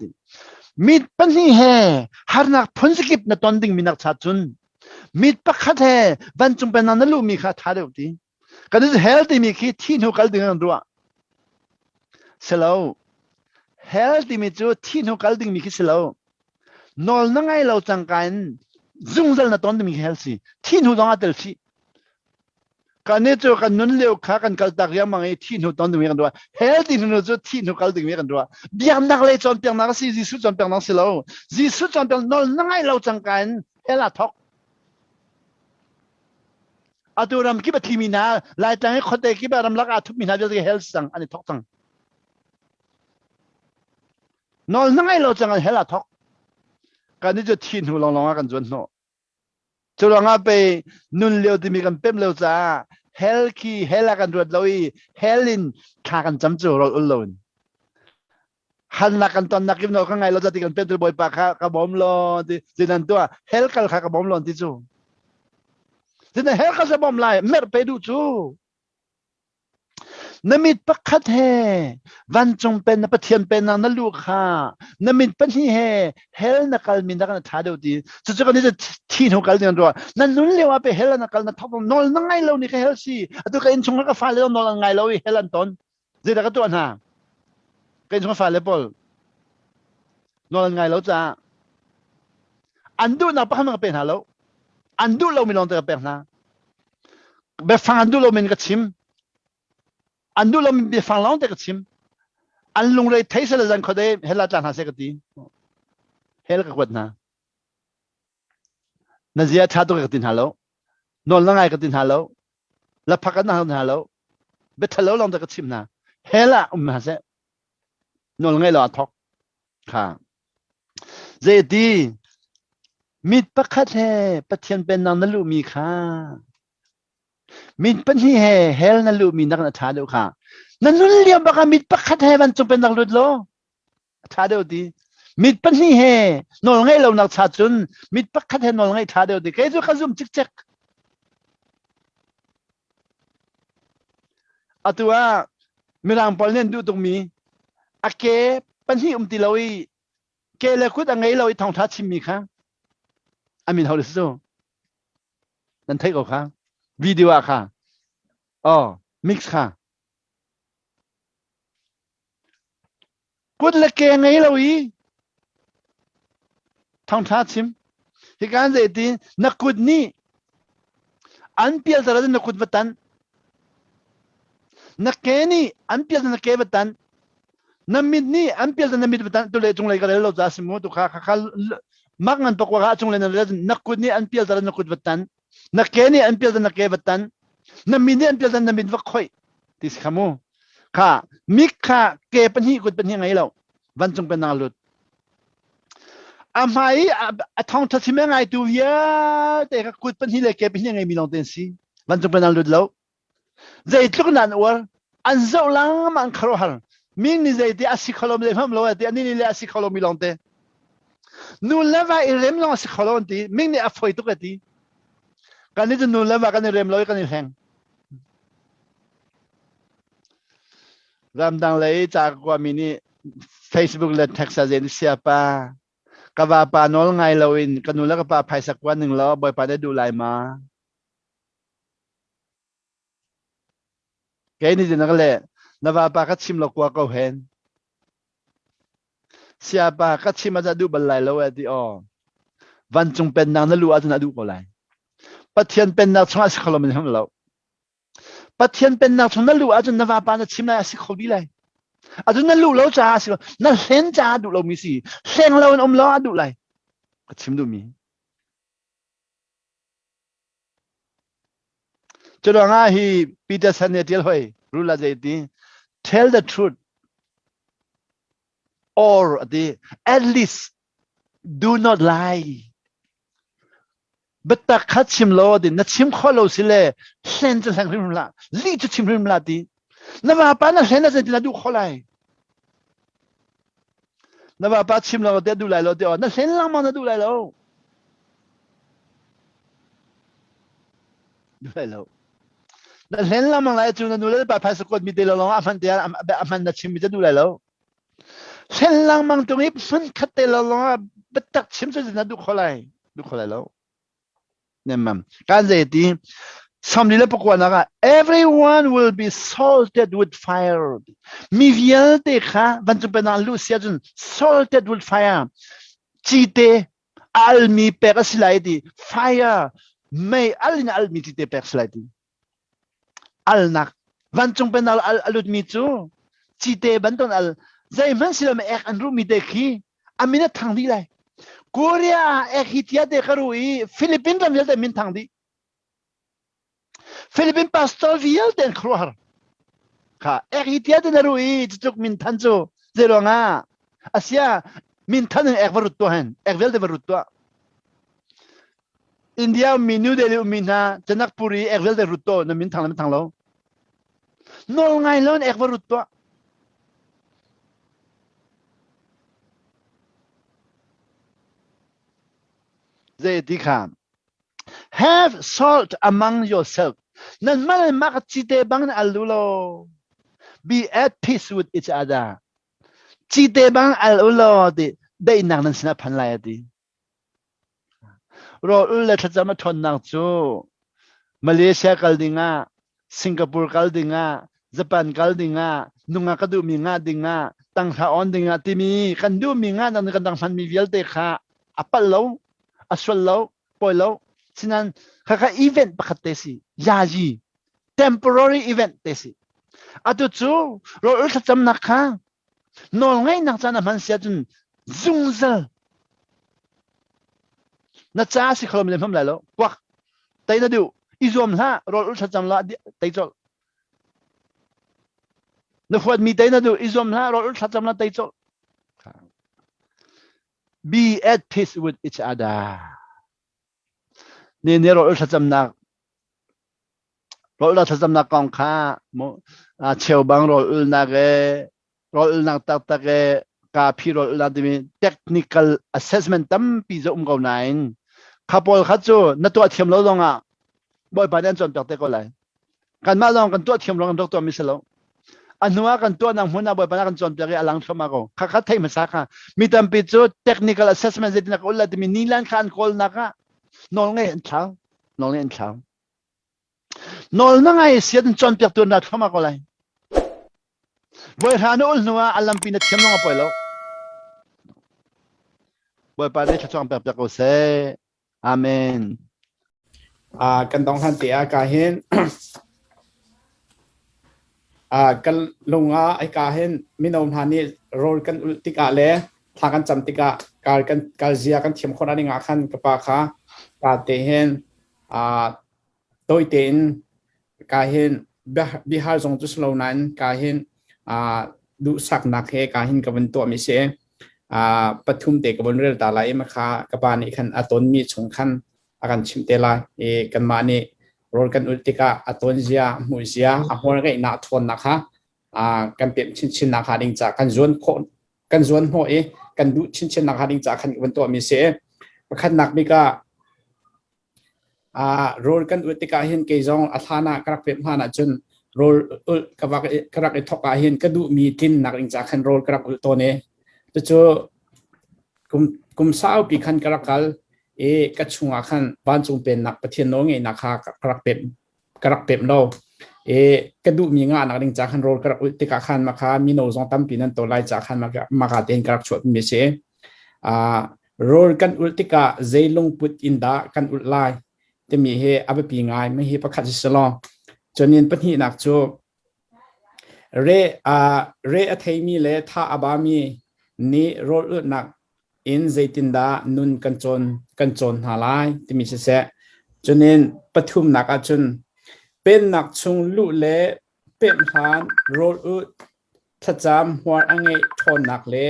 Mit pahnih he harnak phunzakip na ton dingmi nak cha cun mit pakhat he vancung pennak na luhmi kha tha deuh ti. Kan is hell timi khi thi hnu kal ding an ruah. Silo. Hell timi cu thi hnu kal dingmi khi silo. Nawl na ngai lo cangka in zungzal na ton dingmi khi hell si. Thi hnu zong ah tel chih. Kan nih cu kan nun lio kha kan kal tak riangmang i thi hnu ton dingmi kan ruah. Hell ti hnu cu thi hnu kal dingmi kan ruah. Biaknak lei cawnpiaknak a si, Jesuh cawnpiaknak si lo. Jesuh cawnpiak nawl na ngaih lo cangka in hell ah thok. Atu ram kip a thimi hna, Laitlang i khuate kip ah ramlak aa thupmi hna vialte hell cang an i thok cang. Nawl na ngaih lo cang in hell ah thok. Kan nih cu thi hnu lawnglawng ah kan zuan hnawh. Cu ruangah pei nun lio timi kan pem lo caah hell khi hell ah kan ruat lo i hell in thla kan cam cu rawl ul loin. Hannak kan tonnak kim nawl ka ngai lo ti kan pem bawipa kha ka bawm lo ti zinan tuah hell kal kha ka bawm lo ti cu. Zinan hell kal sa bawm lai merh pe duh cu. Na mit pakhat he vancung pen na Pathian pennak na luh kha na mit pahnih he hell na kalmi nak na ṭha deuh ti cucu kan i thi hnu kal ding an ruah na nun lio ah pe hell na kal na thok nawl na ngai lo ni ka hell si atu ka innchung ka fale nawl an ngai lo i hell an ton zeidah ka tuah hna ka innchung fale pawl nawl an ngai lo caah an duhnak pakhat ka pe hna lo an duh lomi lawng te ka pek hna biafang an duh lomi ka chim an duh lomi biafang lawng te ka chim an lungrei thei sel zan khode hela tla hna se ka ti hel ka kuat hna na zia tha tuk ka ti hna lo nawl na ngai ka ti hna lo laphak an hna lo biathalo lawng te ka chim hna hel ah um hna seh nawl ngai lo a thok kha zeiti mit pakhat he Pathian pennak na luhmi kha mit pahnih he hell na luhmi nak na ṭha deuh kha na nun lio bak ah mit pakhat he vancung pennak lut law a ṭha deuh ti mit pahnih he nawl ngeih lonak cha cun mit pakhat he nawl ngeih ṭha deuh ti kei cu ka zum cikcek atu ah mirang pawl nih an duh tukmi a ke pahnih um ti lo i ke le kut a ngei lo i thawngṭha chimmi kha a min ho le si cu nan theih ko kha video ah kha oh mix kha Kut le ke ngei lo i thawngṭha chim. Hika zei ti na kut nih an pial tar na kut va tan. Na ke nih an pial na ke va tan. Na mit nih an pial na mit va tan. Tu le cunglei ka rel lo ca si mu tu kha kha kha mak ngan pakwa kha cunglei na rel na kut nih an pial tar na kut va tan. Na ke nih an pial na ke va tan. Na mit nih an pial na mit va khoih. Ti si kha mu. Kha mik kha ke pahnih kut pahnih ngei lo vancung pennak lut. A hmai i a thawngṭha chim ngai tu vialte kha kut pahnih le ke pahnih ngeimi lawng te an si. Vancung pennak lut lo. Zeitluk in an uar. An zoh lengmang an khuaruahhar. Mi nih zeiti a si kho lo mi zeihmanh lo ti ani nih le a si kho lomi lawng te. Nu le va i rem lawng a si kho lo an ti. Ming nih a foi tuk a ti. Kan nih cu nu le va kan i rem lo i kan i hleng. Ramdang lei ca kuami nih Facebook le text ah zein siapa ka vapa nawl ngai loin ka nu le ka pa phaisa kua ning law bawipa nih duh lai ma? Kei nih na ka leh na vapa ka chim lo kua ko hen. Siapa ka chim ah duh bal lai lo eh ti aw. Vancung pennak na luh ahcun a duh ko lai. Pathian pennak chungah si kho lo men lo. Pathian pennak chung na luh ahcun na vapa na chim lai a si kho dih lai. Atu na luh lo caah a si lo. Na hlen caah duh lomi si. Hleng lo in um lo a duh lai. Ka chim duhmi. Curuangah hi Peter San nih a ṭial hoi. Rula zei ti? Tell the truth or ati at least do not lie. Biatak kha chim law ti na chim khawh lo si le hlen cu hleng hrim hlah lih cu chim hrim hlah ti na vapa na hlen ahcun ti na duh khawh lai na vapa chim lo te duh lai lo ti aw na hlen lengmang na duh lai lo duh lai lo na hlen lengmang lai cu na nu le pa phaisa kuat mi te lo lawng ah hman te ah hman na chim mi te duh lai lo Hlen lengmang tung i hmun khat te lo lawng ah biatak chim cu na duh kho lai duh kho lai lo. Nemmam. Kan zei ti 49 nak ah everyone will be salted with fire. Mi vialte kha vancung pennak luh sia cun salted with fire. Cite almi pek a si lai ti fire mei al in almi cite pek si lai ti. Alnak vancung pennak al a lutmi cu cite bantuk al zeihmanh si lo ek an ruhmi te khi a min a thang dih lai. Korea ah ek hi tia te ka ruh i Philippine ram vialte min thang dih. Philippine pastor vialte an khuaruahhar. Kha ek hi tia te na ruh i cutluk min than cu zei ruangah asia min than in ek va rut tuah hen ek vialte va rut tuah. India ummi New Delhi ummi hna Janakpur i ek vialte rut tuah na min thang le min thang lo. Nawl ngai lo in ek va rut tuah. Zei ti kha Have salt among yourself. Nan mal mak cite bang in al lu lo. Be at peace with each other. Cite bang al u law ti daihnak nan sinah phan lai ati. Rawl le thlacam a ṭhawnnak cu Malaysia kal dingah, Singapore kal dingah, Japan kal dingah, nungak ka duhmi ngah dingah, tanghra on dingah timi kan duhmi ngah nak kan dang hmanmi vialte kha a palh lo, a sual lo, pawi lo. Sinain khakha event pakhat te si, yayi, temporary event te si. Atu cu rawl thlacamnak kha Nawlngaihnak caan a hman si ahcun zungzal na ca si kho lo hmam lai lo. Kuak tei na duh i zuam hlah rawl ul thlacam la tei colh. Na huatmi tei na duh i zuam hlah rawl ul thlacam la tei colh. Be at peace with each other. Ne ne rawl ul thlacamnak Rawl thlacamnak kong kha cheubang rawl ulnak e rawl ulnak taktak e kaphi rawl ulnak timi technical assessment tampi cu um ko nain kha pawl kha cu na tuah thiam lo zongah Bawipa nih an cawnpiak te ko lai. Kanmah zong kan tuah thiam lo kan rak tuahmi si lo. A hnu ah kan tuahnak hmun ah Bawipa nih a kan cawnpiak i a lang thluahmah ko. Kha kha theih hmasa kha. Mi tampi cu technical assessment zeitin ka ul lai timi nilan kha an kawlnak ah nawl ngei an thlau. Nawl ngei an thlau. Nawl na ngai siat in cawnpiaktu an ra thluahmah ko lai. Bawi na ul hnu ah a lampi na thiam lawng a poi lo. Bawipa nih thluachuah pek piak ko seh. Amen. Kan dong hlan te ah ka hin kan lung ah ai ka hin mino hna nih rawl kan ulh tikah le thla kan cam tikah kal kan kal zia kan thiam khawh ding ah khan ka pa kha ka te hin Tawi tein ka hin bihar zong cu si lo nain ka hin duhsaknak he ka hin ka vun tuahmi si. Pathum te ka vun rel ta lai i makha ka pa nih khan a tonmi chung khan a kan chimh te lai i kanmah nih Rawl kan ulh tikah a tawn zia, a hmuh zia, a hmual ngeihnak ṭhawnnak kha kan pemh chinchin nak hnga ding ca kan zuan khawh kan zuan hnawh i kan duh chinchin nak hnga ding ca khan kan tuahmi si. Pakhatnak bik ah rawl kan ulh tikah hin kei zong a hlan ah ka rak pemh hlan ahcun rawl ulh ka vak ka rak i thawk ah hin ka duhmi tlinnak ding ca khan rawl ka rak ulh tawn i cucu kum kum saupi khan ka rak kal i ka chungah khan vancung pennak Pathian nawlngeihnak kha ka rak pemh ka rak pemh lo. I ka duhmi ngahnak ding ca khan rawl ka rak ulh tikah khan maka mino zong tampi nan to lai ca khan maka tein ka rak chuahmi a si. Rawl kan ulh tikah zei lungput in dah kan ulh lai timi hi a biapi ngai. Mi hi pakhat si selaw. Cunin pahnihnak cu re re a theimi le tha a bami nih rawl ulhnak in zeitindah nun kan cawn kan cawn hna lai timi siseh. Cunin pathumnak ahcun pennak chung luh le pemh hlan rawl ulh thlacam hmual a ngeih ṭhawnnak le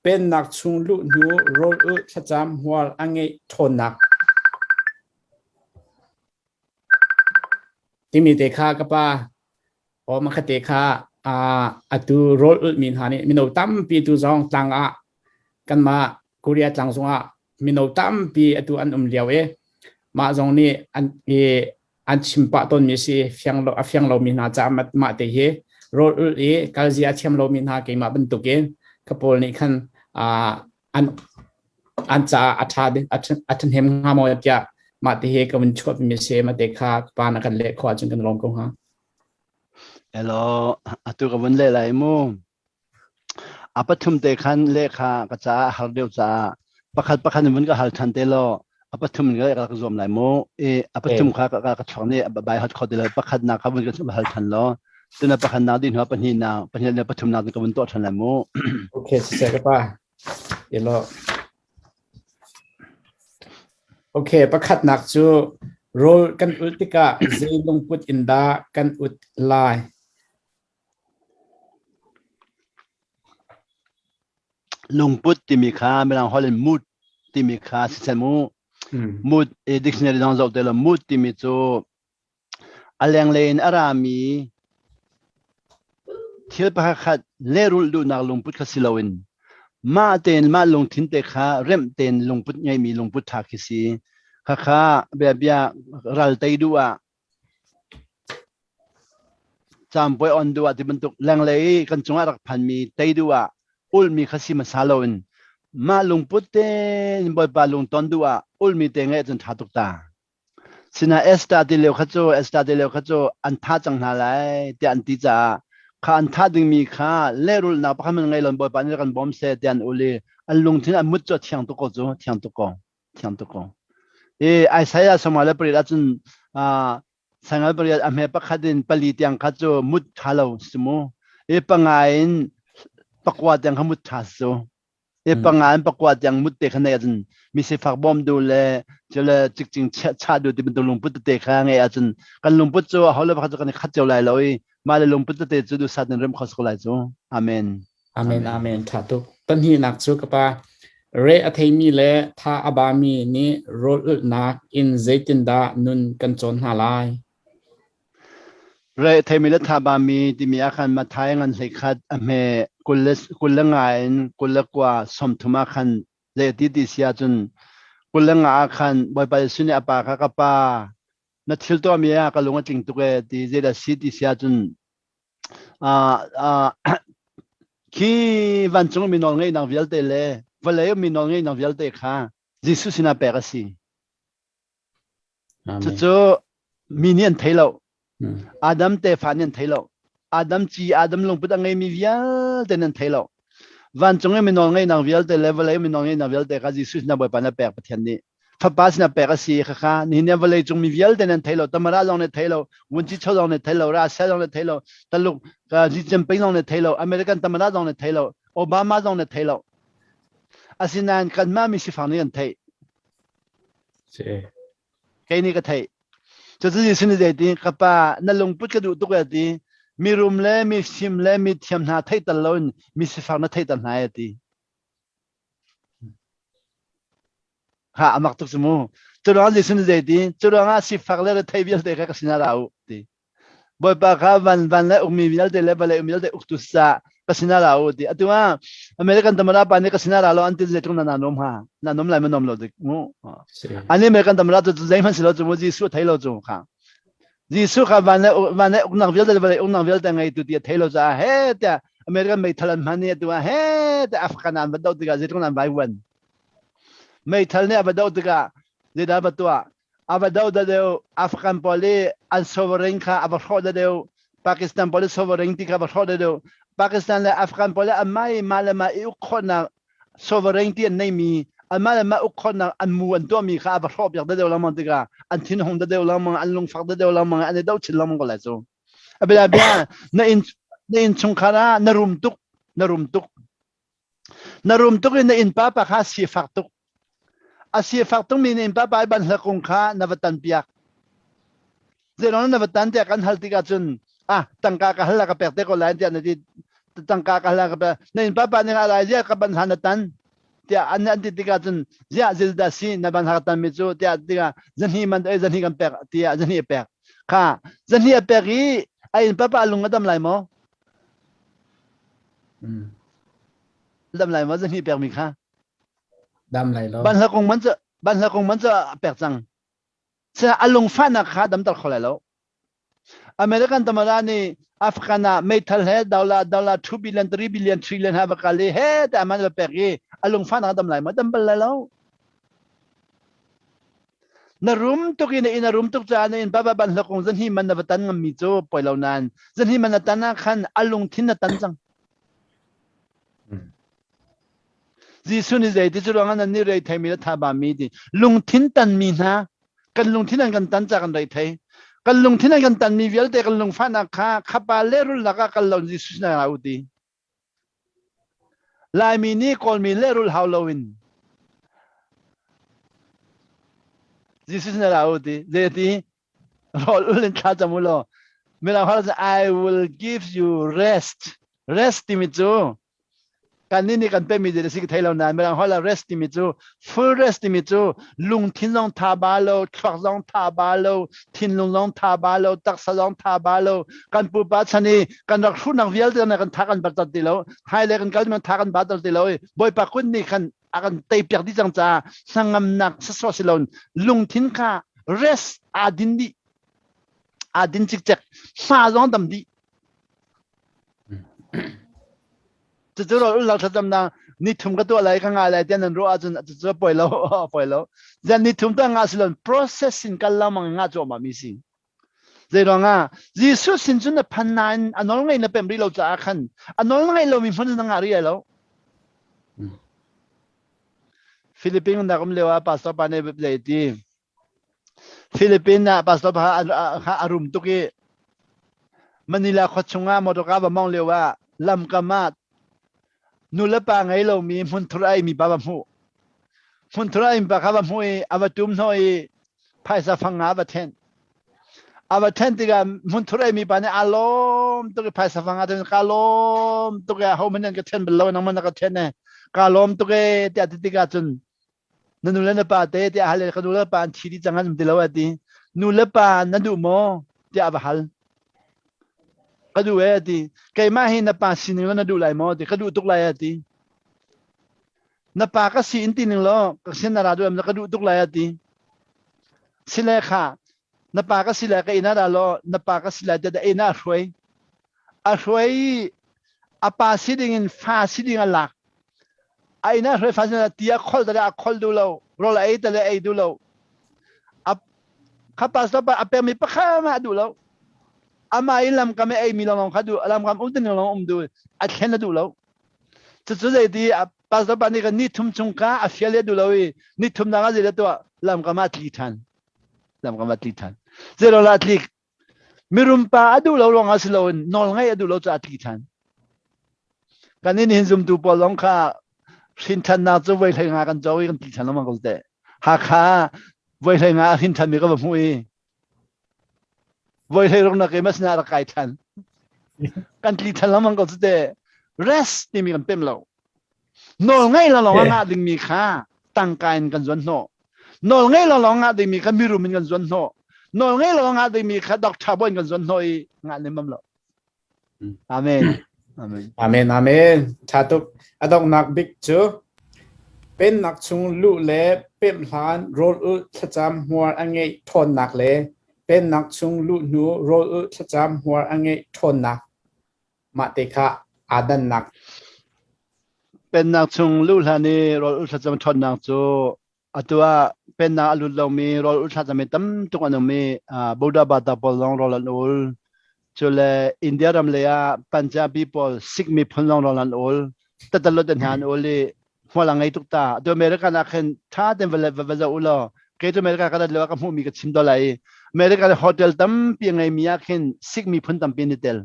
pennak chung luh hnu rawl ulh thlacam hmual a ngeih ṭhawnnak timi te kha ka pa aw makhate kha atu rawl ulhmi hna nih mino tampi tu zong tlang ah kanmah Korea tlang zongah mino tampi atu an um lio i mah zong nih an i an chim pah tawnmi si fiang lo a fiang lomi hna caah mah te hi rawl ulh i kalzia a thiam lomi hna keimah bantukin ka pawl nih khan an an caah a ṭha a ṭhahnem hnga maw tiah mah te hi ka vun chuahmi si mah te kha ka pa na kan leh khawh ahcun kan lawm ko hnga. Hello, atu ka vun leh lai mu. A pathum te khan lehkha ka caah har deuh caah pakhat pakhat in vun ka hal ṭhan te law a pathum in ka rak zuam lai mu. I a pathum kha ka ka chuak nih bai hot kho ti lo pakhat nak kha vun ka hal ṭhan law tuna pakhat nak dih hnu ah pahnih nak pahnih le pathum nak ka vun tuah ṭhan lai mu. Okay, siseh ka pa. Ilo. Okay, pakhatnak cu rawl kan ulh tikah zei lungput in dah kan ut lai? Lungput timi kha Mirang holh in mood timi kha si seh mu. Mood dictionary zong zoh te law mood timi cu a lenglei in a rami thil pakhatkhat lehrulh duhnak lungput kha si loin mah tein mah lungthin te kha remh tein lungput ngeimi lungput ṭha khi si. Khakha bia bia ral tei duh ah Caampuai on duh ah ti bantuk lenglei i kan cungah rak phanmi tei duh ah ulhmi kha si hmasa loin mah lungput tein Bawipa lungton duh ah ulhmi te ngeih ahcun ṭha tuk ta. Sinain Esther ti lio kha cu Esther ti lio kha cu an thah cang hna lai tiah an ti caah kha an thah dingmi kha lehrulhnak pakhat hmanh ngei loin Bawipa nih rak kan bawm seh tiah an ul i an lungthin an mut cu a thiang tuk ko cu thiang tuk ko. Thiang tuk ko. I Isaiah sawmnga le pariat ahcun sangal pariat a hme pakhat in pali tiang kha cu mut ṭha lo si mu. I panga in pakua tiang kha mut ṭha si cu. I panga in pakua tiang mut te kha nei ahcun mi sifak bawm du le cule cikcing chah du ti bantuk lungput tete kha ngei ahcun kan lungput cu aho le pakhat cu kan i khat cio lai lo i mah le lungput tete cu duhsat in rem kho si ko lai cu. Amen. Amen, amen. Ṭha tuk. Pahnihnak cu ka pa, re a theimi le tha a bami nih rawl ulhnak in zeitindah nun kan cawn hna lai? Re a theimi le tha bami timi ah khan Matthai ngan hleikhat a hme kul le nga in 21 30 ah khan zei ti ti si ahcun 23 ah khan Bawipa Jesuh nih a pa kha ka pa na thil tuahmi ah ka lung a tling tuk ee ti zeidah si ti si ahcun Khi vancung mi nawlngeihnak vialte le vawlei mi nawlngeihnak vialte kha Jesuh sinah pek a si. Cucu mi nih an thei lo. Adam tefa nih an thei lo. Adam ci, Adam lungput a ngeimi vialte nih an thei lo. Vancung i mi nawlngeihnak vialte le vawlei mi nawlngeihnak vialte kha Jesuh sinah Bawipa nih a pek Pathian nih. Fapa sinah pek a si khakha nihin ni vawlei cung mi vialte nan thei lo Tamara zong nih thei lo Wunci Cho zong nih thei lo Russia zong nih thei lo Taluk Xi Jinping zong nih thei lo American Tamara zong nih thei lo Obama zong nih thei lo asinain kanmah mi sifang nih kan theih kei nih ka theih cucu Jesuh nih zei ti ka pa na lungput ka duh tuk e ti mirum le mi fim le mi thiam hna theih tal loin mi sifak na theih tal hna e ti Ha a mak tuk cu mu. Cu ruangah Jesuh nih zei ti? Cu ruangah sifak le rethei vialte kha ka sinah ra u ti. Bawipa kha van van le ukmi vialte le vawlei um vialte uktu sa ka sinah ra u ti. Atu ah American tamara pa nih ka sinah ra lo an ti zeitluk na na nom ha. Na nom lai ma nom lo dik mu. Ani American tamara cu zeihmanh si lo cu mu Jesuh thei lo cu kha. Jesuh kha van le van le uknak vialte le vawlei uknak vialte ngeitu ti a thei lo caah he tiah American meithal an hman i atu ah he tiah African an va doh tikah zeitluk an vaivuan. Meithal nih a va doh tikah zeidah va tuah? A va doh da deuh Afghan pawl i an sovereign kha a va hrawh da deuh Pakistan pawl i sovereign ti kha va hrawh da deuh Pakistan le Afghan pawl i anmah i mah le mah i uk khawhnak sovereignty an neimi anmah le mah uk khawhnak an mu an tuahmi kha a va hrawh piak deuh lengmang tikah an thinhung deuh lengmang an lungfak deuh lengmang an i doh chin lengmang ko lai cu a bia bia na inn na inn chungkhar ah na rum tuk na rum tuk na rum tuk in na inn pa pa kha sifak tuk a sifak tuk mi na inn pa pa i ban hla kung kha na va tan piak Zeiruang na va tan tiah kan hal tikah cun ah tangka ka hal la ka pek te ko lai tiah na ti tangka ka hal la ka pek na inn papa nih a lai ziah ka ban hlan na tan tiah an an ti tikah cun ziah zil dah si na ban ha tan mi cu tiah tikah zahni man ei zahni kan pek tiah zahni a pek kha zahni a pek i a inn papa lung a dam lai maw dam lai maw zahni pek mi kha dam lai lo ban hla kung man cu ban hla kung man cu a pek cang a lungfahnak kha damter kho lai lo. American tamara nih Afghan ah meithal he dollar dollar 2 billion 3 billion trillion ha va kal i he te aman va pek i a lungfahnak dam lai ma dam bal lai lo. Na rum tuk i na inn a rum tuk caah na inn baba ban hlakung zan hi man na va tan ngam mi cu poi lo nan zan hi man na tan ah khan a lungthin na tan cang. Jesuh nih zei ti cu ruangah nan nih rei theimi le thaba mi ti lungthin tanmi hna kan lungthin an kan tan ca kan rei thei kan lungthin an kan tanmi vialte kan lungfahnak kha khapa lehrulnak ah kal lo Jesuh sinah ra u ti Laimi nih Kawlmi lehrul hau loin Jesuh sinah ra u ti zei ti rawl ul in thla cam u law mirang holh I will give you rest rest timi cu Kannih nih kan pehmi ding a si ka thei lo nain mirang holh ah rest timi cu full rest timi cu lungthin zong tha ba lo, thluak zong tha ba lo, thinlung zong tha ba lo, taksa zong tha ba lo. Kan pupa chan i kan rak hruhnak vialte na kan tha kan bat ti lo. Hmailei kan kal ti tha kan bat ti lo i Bawipa kut nih khan a kan tei piak dih cang caah hnangamnak sasawh si loin lungthin kha rest aa din dih. Aa din cikcek. Hma zong dam dih. Cucu rawl ulh thlacamnak ni thum ka tuah lai ka ngah lai tiah nan ruah ahcun cucu a poi lo a poi lo. Zan ni thum ta ngah si lo process in kal lengmang in ngah cuahmah mi si. Zei ruangah Jesuh sin cun na phan nain a nawl ngei na pem rih lo caah khan a nawl ngei lomi hmun na ngah rih lai lo. Philippines nak um lio ah pastor pa nih zei ti Philippines ah pastor pa kha a rum tuk i Manila khua chungah motorka va mong lio ah lamkam ah nu le pa ngei lomi hmunthur a eimi pa va hmuh. Hmunthur a eimi pa kha va hmuh i a va tum hnawh i phaisa fang nga a va thenh. A va thenh tikah hmunthur a eimi pa nih aa lawm tuk i phaisa fang nga cu kaa lawm tuk i ahohmanh nih an ka then bal lo nangmah na ka then e kaa lawm tuk e tiah ti tikah cun na nu le na pa te tiah hal ka nu le pa an thi dih cang an um ti lo a ti nu le pa na duh maw tiah a va hal ka duh e a ti keimah hi na pa sining la na duh lai maw ti ka duh tuk lai a ti na pa ka si in ti ning law ka sin na ra duh em ka duh tuk lai a ti sile kha na pa ka si lai ka inn ah ra law na pa ka si lai tiah inn ah a hruai a hruai a pa si ding in fa si ding a lak a inn ah hruai fa si ti a khol tale a khol duh lo rawl a ei tale ei duh lo a kha pastor pa a pekmi pakhat a duh lo amah in lamkam i eimi lawng kha duh lamkam um ding lawng um duh a thlen a duh lo cucu zeiti pastor pa nih kan ni thum chung kha a fial le duh lo i ni thum nak a zei tuah lamkam ah tli than lamkam ah tli than zei la tlik Mirum pa a duh lo ruangah si loin nawl ngaih a duh lo caah a tli ṭhan. Kan inn hin zumtu pawl zong kha hrinthannak cu voi hlei nga kan co i kan tli ṭhan lengmang ko teh. Hakha voi hlei nga a hrin ṭhanmi ka va hmuh i voi hlei ruk nak i masina rak kai ṭhan. Kan tli ṭhan lengmang ko teh. Rest timi kan pem lo. Nawl ngaih lo lawng a ngah dingmi kha tangka in kan zuan hnawh. Nawl ngei lawnglawng ngah dingmi kha mirum in kan zuan hnawh. Nawl ngei lawnglawng ngah dingmi kha doctor bawi in kan zuan hnawh i ngah lemmam lo. Amen. Amen. Amen. Amen. Tha tuk. A donghnak bik cu pennak chung luh le pemh hlan rawl ulh thlacam hmuar a ngeih ṭhawnnak le pennak chung luh hnu rawl ulh thlacam hmuar a ngeih ṭhawnnak mah te kha aa dannak. Pennak chung luh hlan i rawl ulh thlacam ṭhawnnak cu Atu ah pennak a lut lomi rawl ul thlacam i tam tuk an um i Buddha Bata pawl zong rawl an ul. Cule India ram lei ah Punjabi pawl Sikh miphun zong rawl an ul. Tatalot an hna an ul i hmual a ngei tuk ta. Atu America ah khin ṭha tein va va zoh u law kei cu America ka rat lio ah ka hmuhmi ka chim dol ai. America le hotel tampi a ngeimi ah khin Sikh miphun tampi an i tel.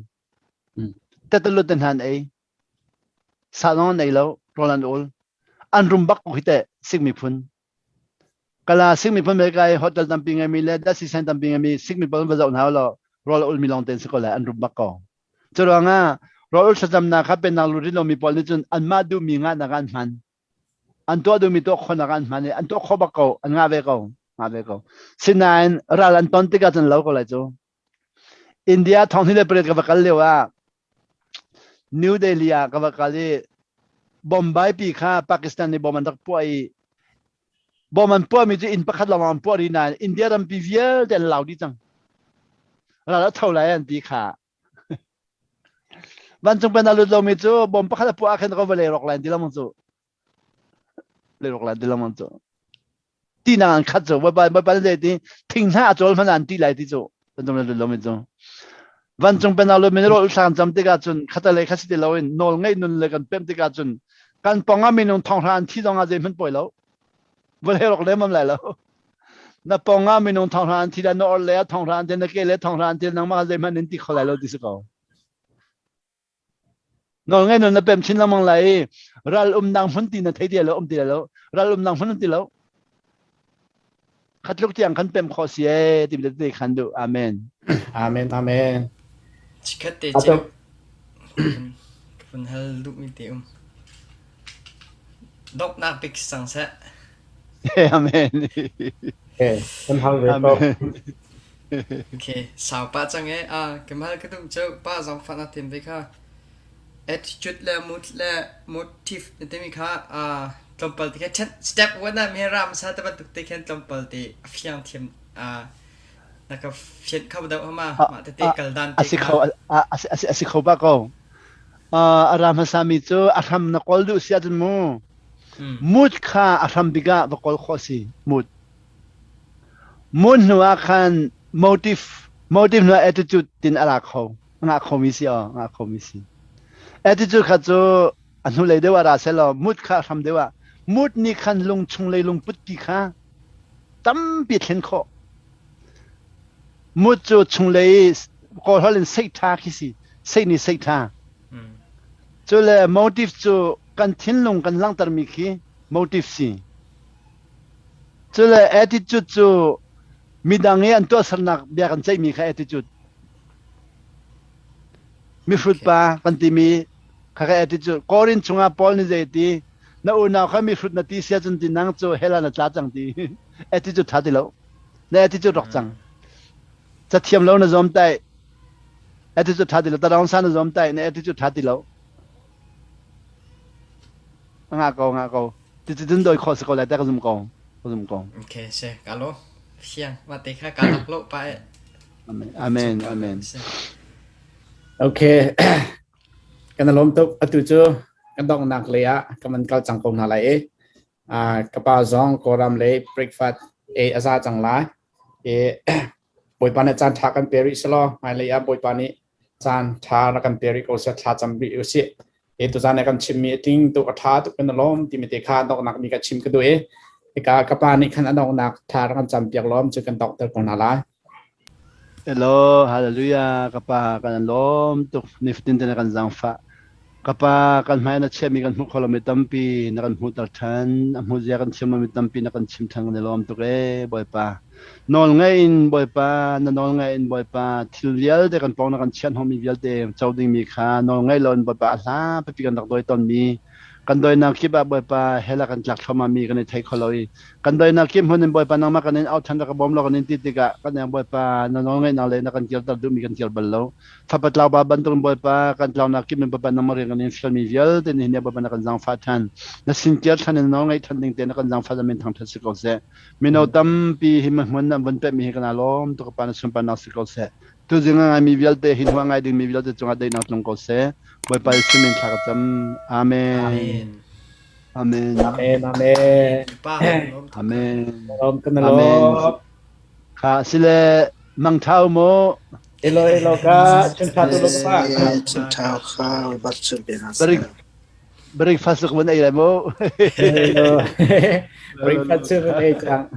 Tatalot an hna an ei. Sa zong an ei lo, rawl an ul. An rum bak ko hi teh Sikh miphun. Kala Sikh miphun America i hotel tampi ngeimi le datsi sen tampi ngeimi Sikh miphun va zoh hna law rawl a ulmi lawng tein si ko lai an rum bak ko. Cu ruangah rawl ul thlacamnak kha pennak lu rin lomi pawl nih cun anmah duhmi ngahnak ah an hman. An tuah duhmi tuah khawhnak ah an hman i an tuah khawh bak ko, an ngah ve ko, ngah ve ko. Sinain ral an ton tikah cun lo ko lai cu. India thong le pariat ka va kal lio ah New Delhi ah ka va kal i Bombay pi kha Pakistan nih bom an rak puah i bom an puahmi cu inn pakhat lawng an puah rih nain India rampi vialte an lau dih cang. Ral a tho lai an ti kha. Vancung pen a lut lomi cu bom pakhat a puah ah khin ka vawlei rawk lai an ti lengmang cu. Vawlei rawk lai an ti lengmang cu. Tinak an khat cu bawipa bawipa zei ti thing hna a cawl hmanh an ti lai ti cu vancung le lomi cu vancung pennak lo min rawl thlang cam tikah cun khatalei kha si ti loin nawl ngeih nun le kan pem tikah cun kan pong ah minung thonghra an thi zong ah zei hmanh pawi lo vawlei rawk lem am lai lo na pong ah minung thonghra an thi la na or le ah thonghra an thi na ke le thonghra an thi nangmah zei hmanh in ti kho lai lo ti si ko Nawlngaih nawl na pem chin lengmang lai i ral umnak hmun ti na thei ti lo um ti lo ral umnak hmun um ti lo khatluk tiang kan pem khawh si ee ti te khan duh amen amen amen Chikhat te ceu ka vun hal duhmi te um donghnak bik sang seh amen Okay, kan hal ve ko. Okay, sau pah cang ee. Ah, ka mal ka duh cu pa zong fah na tim ve kha. Attitude le mood le motive na timi kha ah tlawmpal te kha ṭhen step one ah mi ram sa te bantuk te khan tlawmpal te a fiang thiam ah na ka fian kho deuh hama mah tete kal dan te a si kha. Kho a si kho ba ko. A ram hmasa mi cu a hram na kawl duh si ahcun mu mood kha a hram bik ah va kawl khawh si mood mood hnu ah khan motive motive hnu ah attitude tin a la kho a ngah khomi si aw ngah khomi si attitude kha cu a hnulei deuh ah ra selaw mood kha a hram deuh ah mood nih khan lung chung lei lungput pi kha tampi thlen khawh mood cu chunglei kawl holh in seih ṭha khi si seih nih seih ṭha cu le motive cu kan thinlung kan langhtermi khi motive si cu le attitude cu midang i an tuahsernak bia kan ceihmi kha attitude mihrut pa kan timi kha kha attitude Korin chungah Paul nih zei ti na unau kha mihrut na ti sia cun ti nang cu hell ah na tla cang ti attitude tha ti lo na attitude rak cang cathiam lo na zuam tai attitude tha ti lo tarang sa na zuam tai na attitude tha ti lo nga ko nga ko ti ti dun doi kho se ko lai ta ka zum ko ka zum ko Okay se ka lo fiang ma te kha ka lak lo pa e amen amen amen Okay kan lom tuk atu cu kan donghnak lei ah kan van kal cang ko hna lai i ka pa zong Kawlram lei breakfast ei a za cang lai i Bawipa nih caan ṭha kan pe rih selaw hmailei ah Bawipa nih caan ṭha rak kan pe rih ko seh thla cam rih usih. E tuzaan ah kan chimmi a tling tuk a ṭha tuk kan lawm timi te kha donghnak mi ka chim ka duh i hika ka pa nih khan a donghnak thla rak kan cam piak lawm cu kan donghter ko hna lai. Hello, hallelujah, ka pa kan lawm tuk nifatin te na kan zaangfah. Ka pa kan hmai na chiahmi kan hmuh kho lomi tampi na kan hmuhter ṭhan, a hmuh zia kan thiam lomi tampi na kan chim ṭhan kan i lawm tuk ee Bawipa. Nawl ngaih in Bawipa, na nawl ngaih in Bawipa, thil vialte kan pawng na kan chiah hnawhmi vialte co dingmi kha nawl ngaih loin Bawipa a hla pipi kan rak dawi tawnmi. Kan doinak kip ah Bawipa hell ah kan tlak thluahmah mi kan i thei kho lo i kan doinak kip hmun in Bawipa nangmah kan in auh than rak ka bawm law kan in ti tikah kan eng Bawipa na nawlngeihnak le na kan kirter duhmi kan kir bal lo. Fapa tlau ba bantuk in Bawipa kan tlaunak kip in Bawipa nangmah rian kan in fialmi vialte nihin ni ah Bawipa na kan zaangfah than. Na sin kir than in na nawlngeih than ding te na kan zaangfah min thangthat si ko seh. Mino tampi hi hmun an vun pekmi hi kan aa lawm tuk pa na sunparnak si ko seh. Tuzing a ngaimi vialte hi hnu a ngai dingmi vialte cungah daihnak tlung ko seh. Bawipa Jesuh min thla ka cam. Amen. Amen. Amen. Amen. Amen. Pa lawm tuk. Amen. Lawm kan Amen. lawm. Kha sile mangthau mu. Elo elo ka chun tha tu lo pa. Chun tha kha bat chun pe na. Break breakfast ka van ei lai mu. Elo. Breakfast chun ei chang.